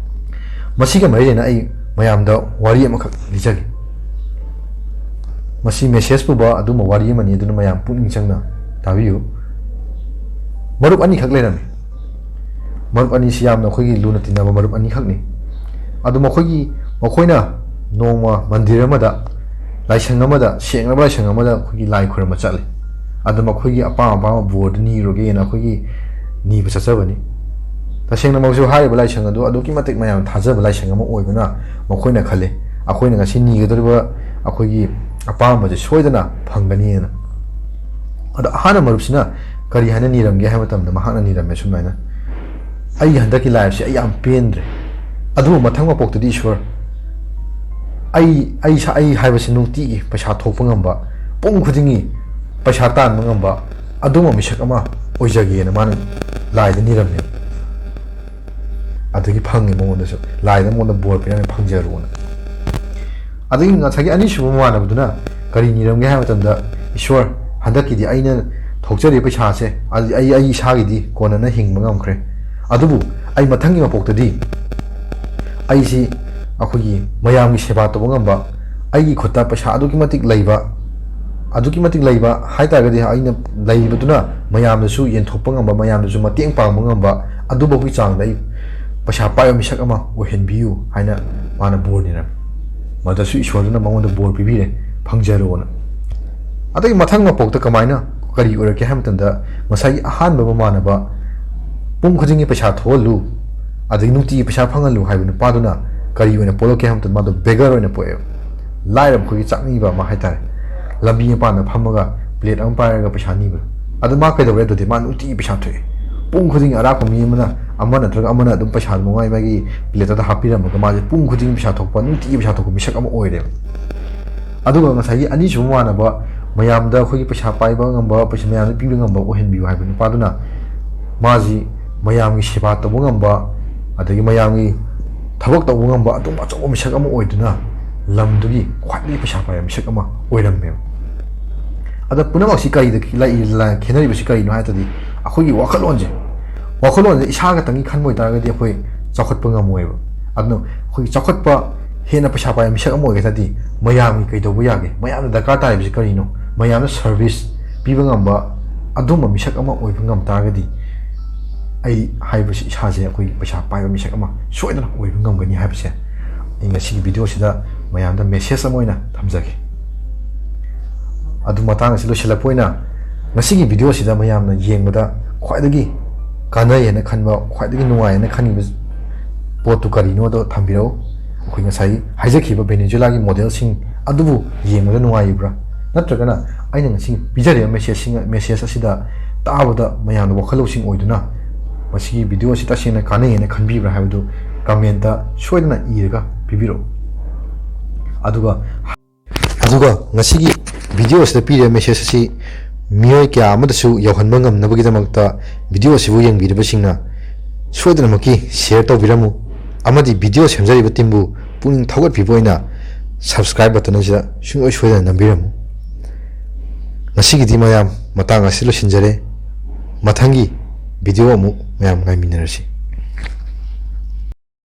ꯃꯁꯤꯒ ꯃꯔꯤ ꯂꯩꯅꯅ ꯑꯩ ꯃꯌꯥꯝꯗ ꯋꯥꯔꯤ ꯑꯃꯈꯛ ꯂꯤꯖꯒꯦ꯫ ꯃꯁꯤ message ꯄꯨꯕ ꯑꯗꯨꯒꯨꯝꯕ ꯋꯥꯔꯤ ꯑꯃꯅꯤ, ꯑꯗꯨꯅ ꯃꯌꯥꯝ ꯄꯨꯛꯅꯤꯡ ꯆꯪꯅ ꯇꯥꯕꯤꯌꯨ꯫ ꯃꯔꯨꯞ ꯑꯅꯤꯈꯛ ꯂꯩꯔꯝꯃꯤ꯫ ꯃꯔꯨꯞ ꯑꯅꯤꯁꯤ ꯌꯥꯝꯅ ꯑꯩꯈꯣꯏꯒꯤ ꯂꯨꯅ ꯇꯤꯟꯅꯕ ꯃꯔꯨꯞ ꯑꯅꯤꯈꯛꯅꯤ꯫ ꯑꯗꯨ ꯃꯈꯣꯏꯒꯤ, ꯃꯈꯣꯏꯅ ꯅꯣꯡꯃ ꯃꯟꯗꯤꯔ ꯑꯃꯗ, ꯂꯥꯏꯁꯪ ꯑꯃꯗ, ꯁꯦꯡꯂꯕ ꯂꯥꯏꯁꯪ ꯑꯃꯗ ꯑꯩꯈꯣꯏꯒꯤ ꯂꯥꯏ ꯈꯨꯔꯨꯝꯕ ꯆꯠꯂꯤ꯫ ꯑꯗꯨ ꯃꯈꯣꯏꯒꯤ ꯑꯄꯥꯝ ꯑꯄꯥꯝꯕ ꯕꯣꯔꯗꯨ ꯅꯤꯔꯨꯒꯦꯅ ꯑꯩꯈꯣꯏꯒꯤ ꯅꯤꯕ ꯆꯠꯆꯕꯅꯤ꯫ ꯇꯁꯦꯡꯅꯃꯛꯁꯨ ꯍꯥꯏꯔꯤꯕ ꯂꯥꯏꯁꯪ ꯑꯗꯨ ꯑꯗꯨꯛꯀꯤ ꯃꯇꯤꯛ ꯃꯌꯥꯝꯅ ꯊꯥꯖꯕ ꯂꯥꯏꯁꯪ ꯑꯃ ꯑꯣꯏꯕꯅ ꯃꯈꯣꯏꯅ ꯈꯜꯂꯤ, ꯑꯩꯈꯣꯏꯅ ꯉꯁꯤ ꯅꯤꯒꯗꯧꯔꯤꯕ ꯑꯩꯈꯣꯏꯒꯤ ꯑꯄꯥꯝꯕꯁꯦ ꯁꯣꯏꯗꯅ ꯐꯪꯒꯅꯤꯅ꯫ ꯑꯗꯣ ꯑꯍꯥꯟꯕ ꯃꯔꯨꯞꯁꯤꯅ ꯀꯔꯤ ꯍꯥꯏꯅ ꯅꯤꯔꯝꯒꯦ ꯍꯥꯏꯕ ꯃꯇꯝꯗ, ꯃꯍꯥꯛꯅ ꯅꯤꯔꯝꯃꯦ ꯁꯨꯃꯥꯏꯅ: "ꯑꯩꯒꯤ ꯍꯟꯗꯛꯀꯤ ꯂꯥꯏꯐꯁꯦ ꯑꯩ ꯌꯥꯝ ꯄꯦꯟꯗ꯭ꯔꯦ, ꯑꯗꯨꯕꯨ ꯃꯊꯪ ꯃꯄꯣꯛꯇꯗꯤ ꯏꯁꯣꯔ, ꯑꯩ, ꯑꯩ ꯁꯥ-, ꯑꯩ ꯍꯥꯏꯕꯁꯤ ꯅꯨꯡꯇꯤꯒꯤ ꯄꯩꯁꯥ ꯊꯣꯛꯄ ꯉꯝꯕ, ꯄꯨꯡ ꯈꯨꯗꯤꯡꯒꯤ ꯄꯩꯁꯥ ꯇꯥꯟꯕ ꯉꯝꯕ ꯑꯗꯨꯝꯕ ꯃꯤꯁꯛ ꯑꯃ ꯑꯣꯏꯖꯒꯦꯅ" ꯃꯥꯅ ꯂꯥꯏꯗ ꯅꯤꯔꯝꯃꯦ꯫ ꯑꯗꯒꯤ ꯐꯪꯉꯦ ꯃꯉꯣꯟꯗꯁꯨ, ꯂꯥꯏꯗ ꯃꯉꯣꯟꯗ ꯕꯣꯔ ꯄꯤꯔꯝꯃꯦ, "ꯐꯪꯖꯔꯣꯅ"꯫ ꯑꯗꯒꯤ ꯉꯁꯥꯏꯒꯤ ꯑꯅꯤꯁꯨꯕ ꯃꯃꯥꯟꯅꯕꯗꯨꯅ ꯀꯔꯤ ꯅꯤꯔꯝꯒꯦ ꯍꯥꯏꯕ ꯃꯇꯝꯗ, "ꯏꯁꯣꯔ, ꯍꯟꯗꯛꯀꯤꯗꯤ ꯑꯩꯅ ꯊꯣꯛꯆꯔꯤꯕ ꯄꯩꯁꯥꯁꯦ, ꯑꯩ, ꯑꯩ, ꯑꯩ ꯏꯁꯥꯒꯤꯗꯤ ꯀꯣꯟꯅꯅ ꯍꯤꯡꯕ ꯉꯝꯈ꯭ꯔꯦ, ꯑꯗꯨꯕꯨ ꯑꯩ ꯃꯊꯪꯒꯤ ꯃꯄꯣꯛꯇꯗꯤ ꯑꯩꯁꯤ ꯑꯩꯈꯣꯏꯒꯤ ꯃꯌꯥꯝꯒꯤ ꯁꯦꯕꯥ ꯇꯧꯕ ꯉꯝꯕ, ꯑꯩꯒꯤ ꯈꯨꯠꯇ ꯄꯩꯁꯥ ꯑꯗꯨꯛꯀꯤ ꯃꯇꯤꯛ ꯂꯩꯕ, ꯑꯗꯨꯛꯀꯤ ꯃꯇꯤꯛ ꯂꯩꯕ ꯍꯥꯏ ꯇꯥꯔꯒꯗꯤ, ꯑꯩꯅ ꯂꯩꯕꯗꯨꯅ ꯃꯌꯥꯝꯗꯁꯨ ꯌꯦꯟꯊꯣꯛꯄ ꯉꯝꯕ, ꯃꯌꯥꯝꯗꯁꯨ ꯃꯇꯦꯡ ꯄꯥꯡꯕ ꯉꯝꯕ, ꯑꯗꯨꯐꯥꯎꯒꯤ ꯆꯥꯡꯗ ꯑꯩ ꯄꯩꯁꯥ ꯄꯥꯏꯕ ꯃꯤꯁꯛ ꯑꯃ ꯑꯣꯏꯍꯟꯕꯤꯌꯨ" ꯍꯥꯏꯅ ꯃꯥꯅ ꯕꯣꯔ ꯅꯤꯔꯝꯃꯤ꯫ ꯃꯗꯁꯨ ꯏꯁꯣꯔꯗꯨꯅ ꯃꯉꯣꯟꯗ ꯕꯣꯔ ꯄꯤꯕꯤꯔꯦ, "ꯐꯪꯖꯔꯣꯅ"꯫ ꯑꯗꯒꯤ ꯃꯊꯪ ꯃꯄꯣꯛꯇ ꯀꯃꯥꯏꯅ, ꯀꯔꯤ ꯑꯣꯏꯔꯛꯀꯦ ꯍꯥꯏꯕ ꯃꯇꯝꯗ, ꯉꯁꯥꯏꯒꯤ ꯑꯍꯥꯟꯕ ꯃꯃꯥꯟꯅꯕ, "ꯄꯨꯡ ꯈꯨꯗꯤꯡꯒꯤ ꯄꯩꯁꯥ ꯊꯣꯛꯍꯜꯂꯨ, ꯑꯗꯒꯤ ꯅꯨꯡꯇꯤꯒꯤ ꯄꯩꯁꯥ ꯐꯪꯍꯜꯂꯨ" ꯍꯥꯏꯕ ꯅꯨꯄꯥꯗꯨꯅ ꯀꯔꯤ ꯑꯣꯏꯅ ꯄꯣꯛꯂꯛꯀꯦ ꯍꯥꯏꯕ ꯃꯇꯝꯗ, ꯃꯥꯗꯣ ꯕꯦꯒꯔ ꯑꯣꯏꯅ ꯄꯣꯛꯑꯦꯕ꯫ ꯂꯥꯏꯔꯕ ꯑꯩꯈꯣꯏꯒꯤ ꯆꯥꯛꯅꯤꯕ ꯑꯃ ꯍꯥꯏꯇꯥꯔꯦ꯫ ꯂꯝꯕꯤ ꯃꯄꯥꯟꯗ ꯐꯝꯃꯒ ꯄ꯭ꯂꯦꯠ ꯑꯃ ꯄꯥꯏꯔꯒ ꯄꯩꯁꯥ ꯅꯤꯕ꯫ ꯑꯗꯨ ꯃꯥ ꯀꯩꯗꯧꯔꯦ ꯑꯗꯨꯗꯤ? ꯃꯥ ꯅꯨꯡꯇꯤꯒꯤ ꯄꯩꯁꯥ ꯊꯣꯛꯑꯦ꯫ ꯄꯨꯡ ꯈꯨꯗꯤꯡꯒꯤ ꯑꯔꯥꯛꯄ ꯃꯤ ꯑꯃꯅ, ꯑꯃ ꯅꯠꯇ꯭ꯔꯒ ꯑꯃꯅ ꯑꯗꯨꯝ ꯄꯩꯁꯥꯗꯣ ꯃꯥꯏ ꯃꯥꯒꯤ ꯄ꯭ꯂꯦꯠꯇꯨꯗ ꯍꯥꯞꯄꯤꯔꯝꯃꯒ, ꯃꯥꯁꯦ ꯄꯨꯡ ꯈꯨꯗꯤꯡꯒꯤ ꯄꯩꯁꯥ ꯊꯣꯛꯄ, ꯅꯨꯡꯇꯤꯒꯤ ꯄꯩꯁꯥ ꯊꯣꯛꯄ ꯃꯤꯁꯛ ꯑꯃ ꯑꯣꯏꯔꯦꯕ꯫ ꯑꯗꯨꯒ ꯉꯁꯥꯏꯒꯤ ꯑꯅꯤꯁꯨꯕ ꯃꯃꯥꯟꯅꯕ, ꯃꯌꯥꯝꯗ ꯑꯩꯈꯣꯏꯒꯤ ꯄꯩꯁꯥ ꯄꯥꯏꯕ ꯉꯝꯕ, ꯄꯩꯁꯥ ꯃꯌꯥꯝꯗ ꯄꯤꯕ ꯉꯝꯕ ꯑꯣꯏꯍꯟꯕꯤꯌꯨ ꯍꯥꯏꯕ ꯅꯨꯄꯥꯗꯨꯅ, ꯃꯥꯁꯤ ꯃꯌꯥꯝꯒꯤ ꯁꯦꯕꯥ ꯇꯧꯕ ꯉꯝꯕ, ꯑꯗꯒꯤ ꯃꯌꯥꯝꯒꯤ ꯊꯕꯛ ꯇꯧꯕ ꯉꯝꯕ ꯑꯗꯨꯝ ꯑꯆꯧꯕ ꯃꯤꯁꯛ ꯑꯃ ꯑꯣꯏꯗꯨꯅ, ꯂꯝꯗꯨꯒꯤ ꯈ꯭ꯋꯥꯏꯗꯒꯤ ꯄꯩꯁꯥ ꯄꯥꯏꯕ ꯃꯤꯁꯛ ꯑꯃ ꯑꯣꯏꯔꯝꯃꯦꯕ꯫ ꯑꯗ ꯄꯨꯝꯅꯃꯛꯁꯤ ꯀꯔꯤꯗ ꯂꯩ-, ꯂꯩ-, ꯈꯦꯠꯅꯔꯤꯕꯁꯤ ꯀꯔꯤꯅꯣ ꯍꯥꯏ ꯇꯥꯔꯗꯤ, ꯑꯩꯈꯣꯏꯒꯤ ꯋꯥꯈꯜꯂꯣꯟꯁꯦ, ꯋꯥꯈꯜꯂꯣꯟꯁꯦ ꯏꯁꯥ ꯈꯛꯇꯪꯒꯤ ꯈꯟꯕ ꯑꯣꯏꯇꯥꯔꯒꯗꯤ ꯑꯩꯈꯣꯏ ꯆꯥꯎꯈꯠꯄ ꯉꯝꯃꯣꯏꯕ꯫ ꯑꯗꯨꯅ ꯑꯩꯈꯣꯏꯒꯤ ꯆꯥꯎꯈꯠꯄ, ꯍꯦꯟꯅ ꯄꯩꯁꯥ ꯄꯥꯏꯕ ꯃꯤꯁꯛ ꯑꯃ ꯑꯣꯏꯒꯦ ꯍꯥꯏ ꯇꯥꯔꯗꯤ, ꯃꯌꯥꯝꯒꯤ ꯀꯩꯗꯧꯕ ꯌꯥꯒꯦ, ꯃꯌꯥꯝꯅ ꯗꯔꯀꯥꯔ ꯇꯥꯔꯤꯕꯁꯤ ꯀꯔꯤꯅꯣ, ꯃꯌꯥꯝꯗ ꯁꯔꯚꯤꯁ ꯄꯤꯕ ꯉꯝꯕ, ꯑꯗꯨꯝꯕ ꯃꯤꯁꯛ ꯑꯃ ꯑꯣꯏꯕ ꯉꯝ ꯇꯥꯔꯒꯗꯤ, ꯑꯩ ꯍꯥꯏꯕꯁꯤ ꯏꯁꯥꯁꯦ ꯑꯩꯈꯣꯏ ꯄꯩꯁꯥ ꯄꯥꯏꯕ ꯃꯤꯁꯛ ꯑꯃ ꯁꯣꯏꯗꯅ ꯑꯣꯏꯕ ꯉꯝꯒꯅꯤ ꯍꯥꯏꯕꯁꯦ ꯑꯩ ꯉꯁꯤꯒꯤ ꯚꯤꯗꯤꯑꯣꯁꯤꯗ ꯃꯌꯥꯝꯗ ꯃꯦꯁꯦꯖ ꯑꯃ ꯑꯣꯏꯅ ꯊꯝꯖꯒꯦ꯫ ꯑꯗꯨ ꯃꯇꯥꯡ ꯑꯁꯤ ꯂꯣꯏꯁꯤꯜꯂꯛꯄ ꯑꯣꯏꯅ, ꯉꯁꯤꯒꯤ ꯚꯤꯗꯤꯑꯣꯁꯤꯗ ꯃꯌꯥꯝꯅ ꯌꯦꯡꯕꯗ ꯈ꯭ꯋꯥꯏꯗꯒꯤ ꯀꯥꯟꯅꯩ ꯍꯥꯏꯅ ꯈꯟꯕ, ꯈ꯭ꯋꯥꯏꯗꯒꯤ ꯅꯨꯡꯉꯥꯏ ꯍꯥꯏꯅ ꯈꯟꯈꯤꯕ ꯄꯣꯠꯇꯨ ꯀꯔꯤꯅꯣꯗꯣ ꯊꯝꯕꯤꯔꯛꯎ꯫ ꯑꯩꯈꯣꯏ ꯉꯁꯥꯏ ꯍꯥꯏꯖꯈꯤꯕ ꯚꯦꯅꯦꯖꯨꯂꯥꯒꯤ ꯃꯣꯗꯦꯜꯁꯤꯡ ꯑꯗꯨꯕꯨ ꯌꯦꯡꯕꯗ ꯅꯨꯡꯉꯥꯏꯔꯤꯕ꯭ꯔꯥ? ꯅꯠꯇ꯭ꯔꯒꯅ ꯑꯩꯅ ꯉꯁꯤ ꯄꯤꯖꯔꯤꯕ ꯃꯦꯁꯦꯖꯁꯤꯡ, ꯃꯦꯁꯦꯖ ꯑꯁꯤꯗ ꯇꯥꯕꯗ ꯃꯌꯥꯝꯅ ꯋꯥꯈꯜ ꯂꯧꯁꯤꯡ ꯑꯣꯏꯗꯨꯅ ꯃꯁꯤꯒꯤ ꯚꯤꯗꯤꯑꯣ ꯑꯁꯤ ꯇꯁꯦꯡꯅ ꯀꯥꯟꯅꯩ ꯍꯥꯏꯅ ꯈꯟꯕꯤꯕ꯭ꯔꯥ ꯍꯥꯏꯕꯗꯨ ꯀꯃꯦꯟꯇ ꯁꯣꯏꯗꯅ ꯏꯔꯒ ꯄꯤꯕꯤꯔꯛꯎ꯫ ꯑꯗꯨꯒ ꯑꯗꯨꯒ ꯉꯁꯤꯒꯤ ꯚꯤꯗꯤꯑꯣ ꯑꯁꯤꯗ ꯄꯤꯔꯤꯕ ꯃꯦꯁꯦꯖ ꯑꯁꯤ ꯃꯤꯑꯣꯏ ꯀꯌꯥ ꯑꯃꯗꯁꯨ ꯌꯧꯍꯟꯕ ꯉꯝꯅꯕꯒꯤꯗꯃꯛꯇ ꯚꯤꯗꯤꯑꯣ ꯑꯁꯤꯕꯨ ꯌꯦꯡꯕꯤꯔꯤꯕꯁꯤꯡꯅ ꯁꯣꯏꯗꯅꯃꯛꯀꯤ ꯁꯤꯌꯔ ꯇꯧꯕꯤꯔꯝꯃꯨ, ꯑꯃꯗꯤ ꯚꯤꯗꯤꯑꯣ ꯁꯦꯝꯖꯔꯤꯕ ꯇꯤꯝꯕꯨ ꯄꯨꯛꯅꯤꯡ ꯊꯧꯒꯠꯄꯤꯕ ꯑꯣꯏꯅ ꯁꯕꯁꯀ꯭ꯔꯥꯏꯕ ꯕꯇꯟ ꯑꯁꯤꯗ ꯁꯨꯡꯁꯣꯏ ꯁꯣꯏꯗꯅ ꯅꯝꯕꯤꯔꯝꯃꯨ꯫ ꯉꯁꯤꯒꯤꯗꯤ ꯃꯌꯥꯝ ꯃꯇꯥꯡ ꯑꯁꯤ ꯂꯣꯏꯁꯤꯟꯖꯔꯦ꯫ ꯃꯊꯪꯒꯤ ꯚꯤꯗꯤꯑꯣ ꯑꯃꯨꯛ ꯃꯌꯥꯝ ꯉꯥꯏꯃꯤꯟꯅꯔꯁꯤ꯫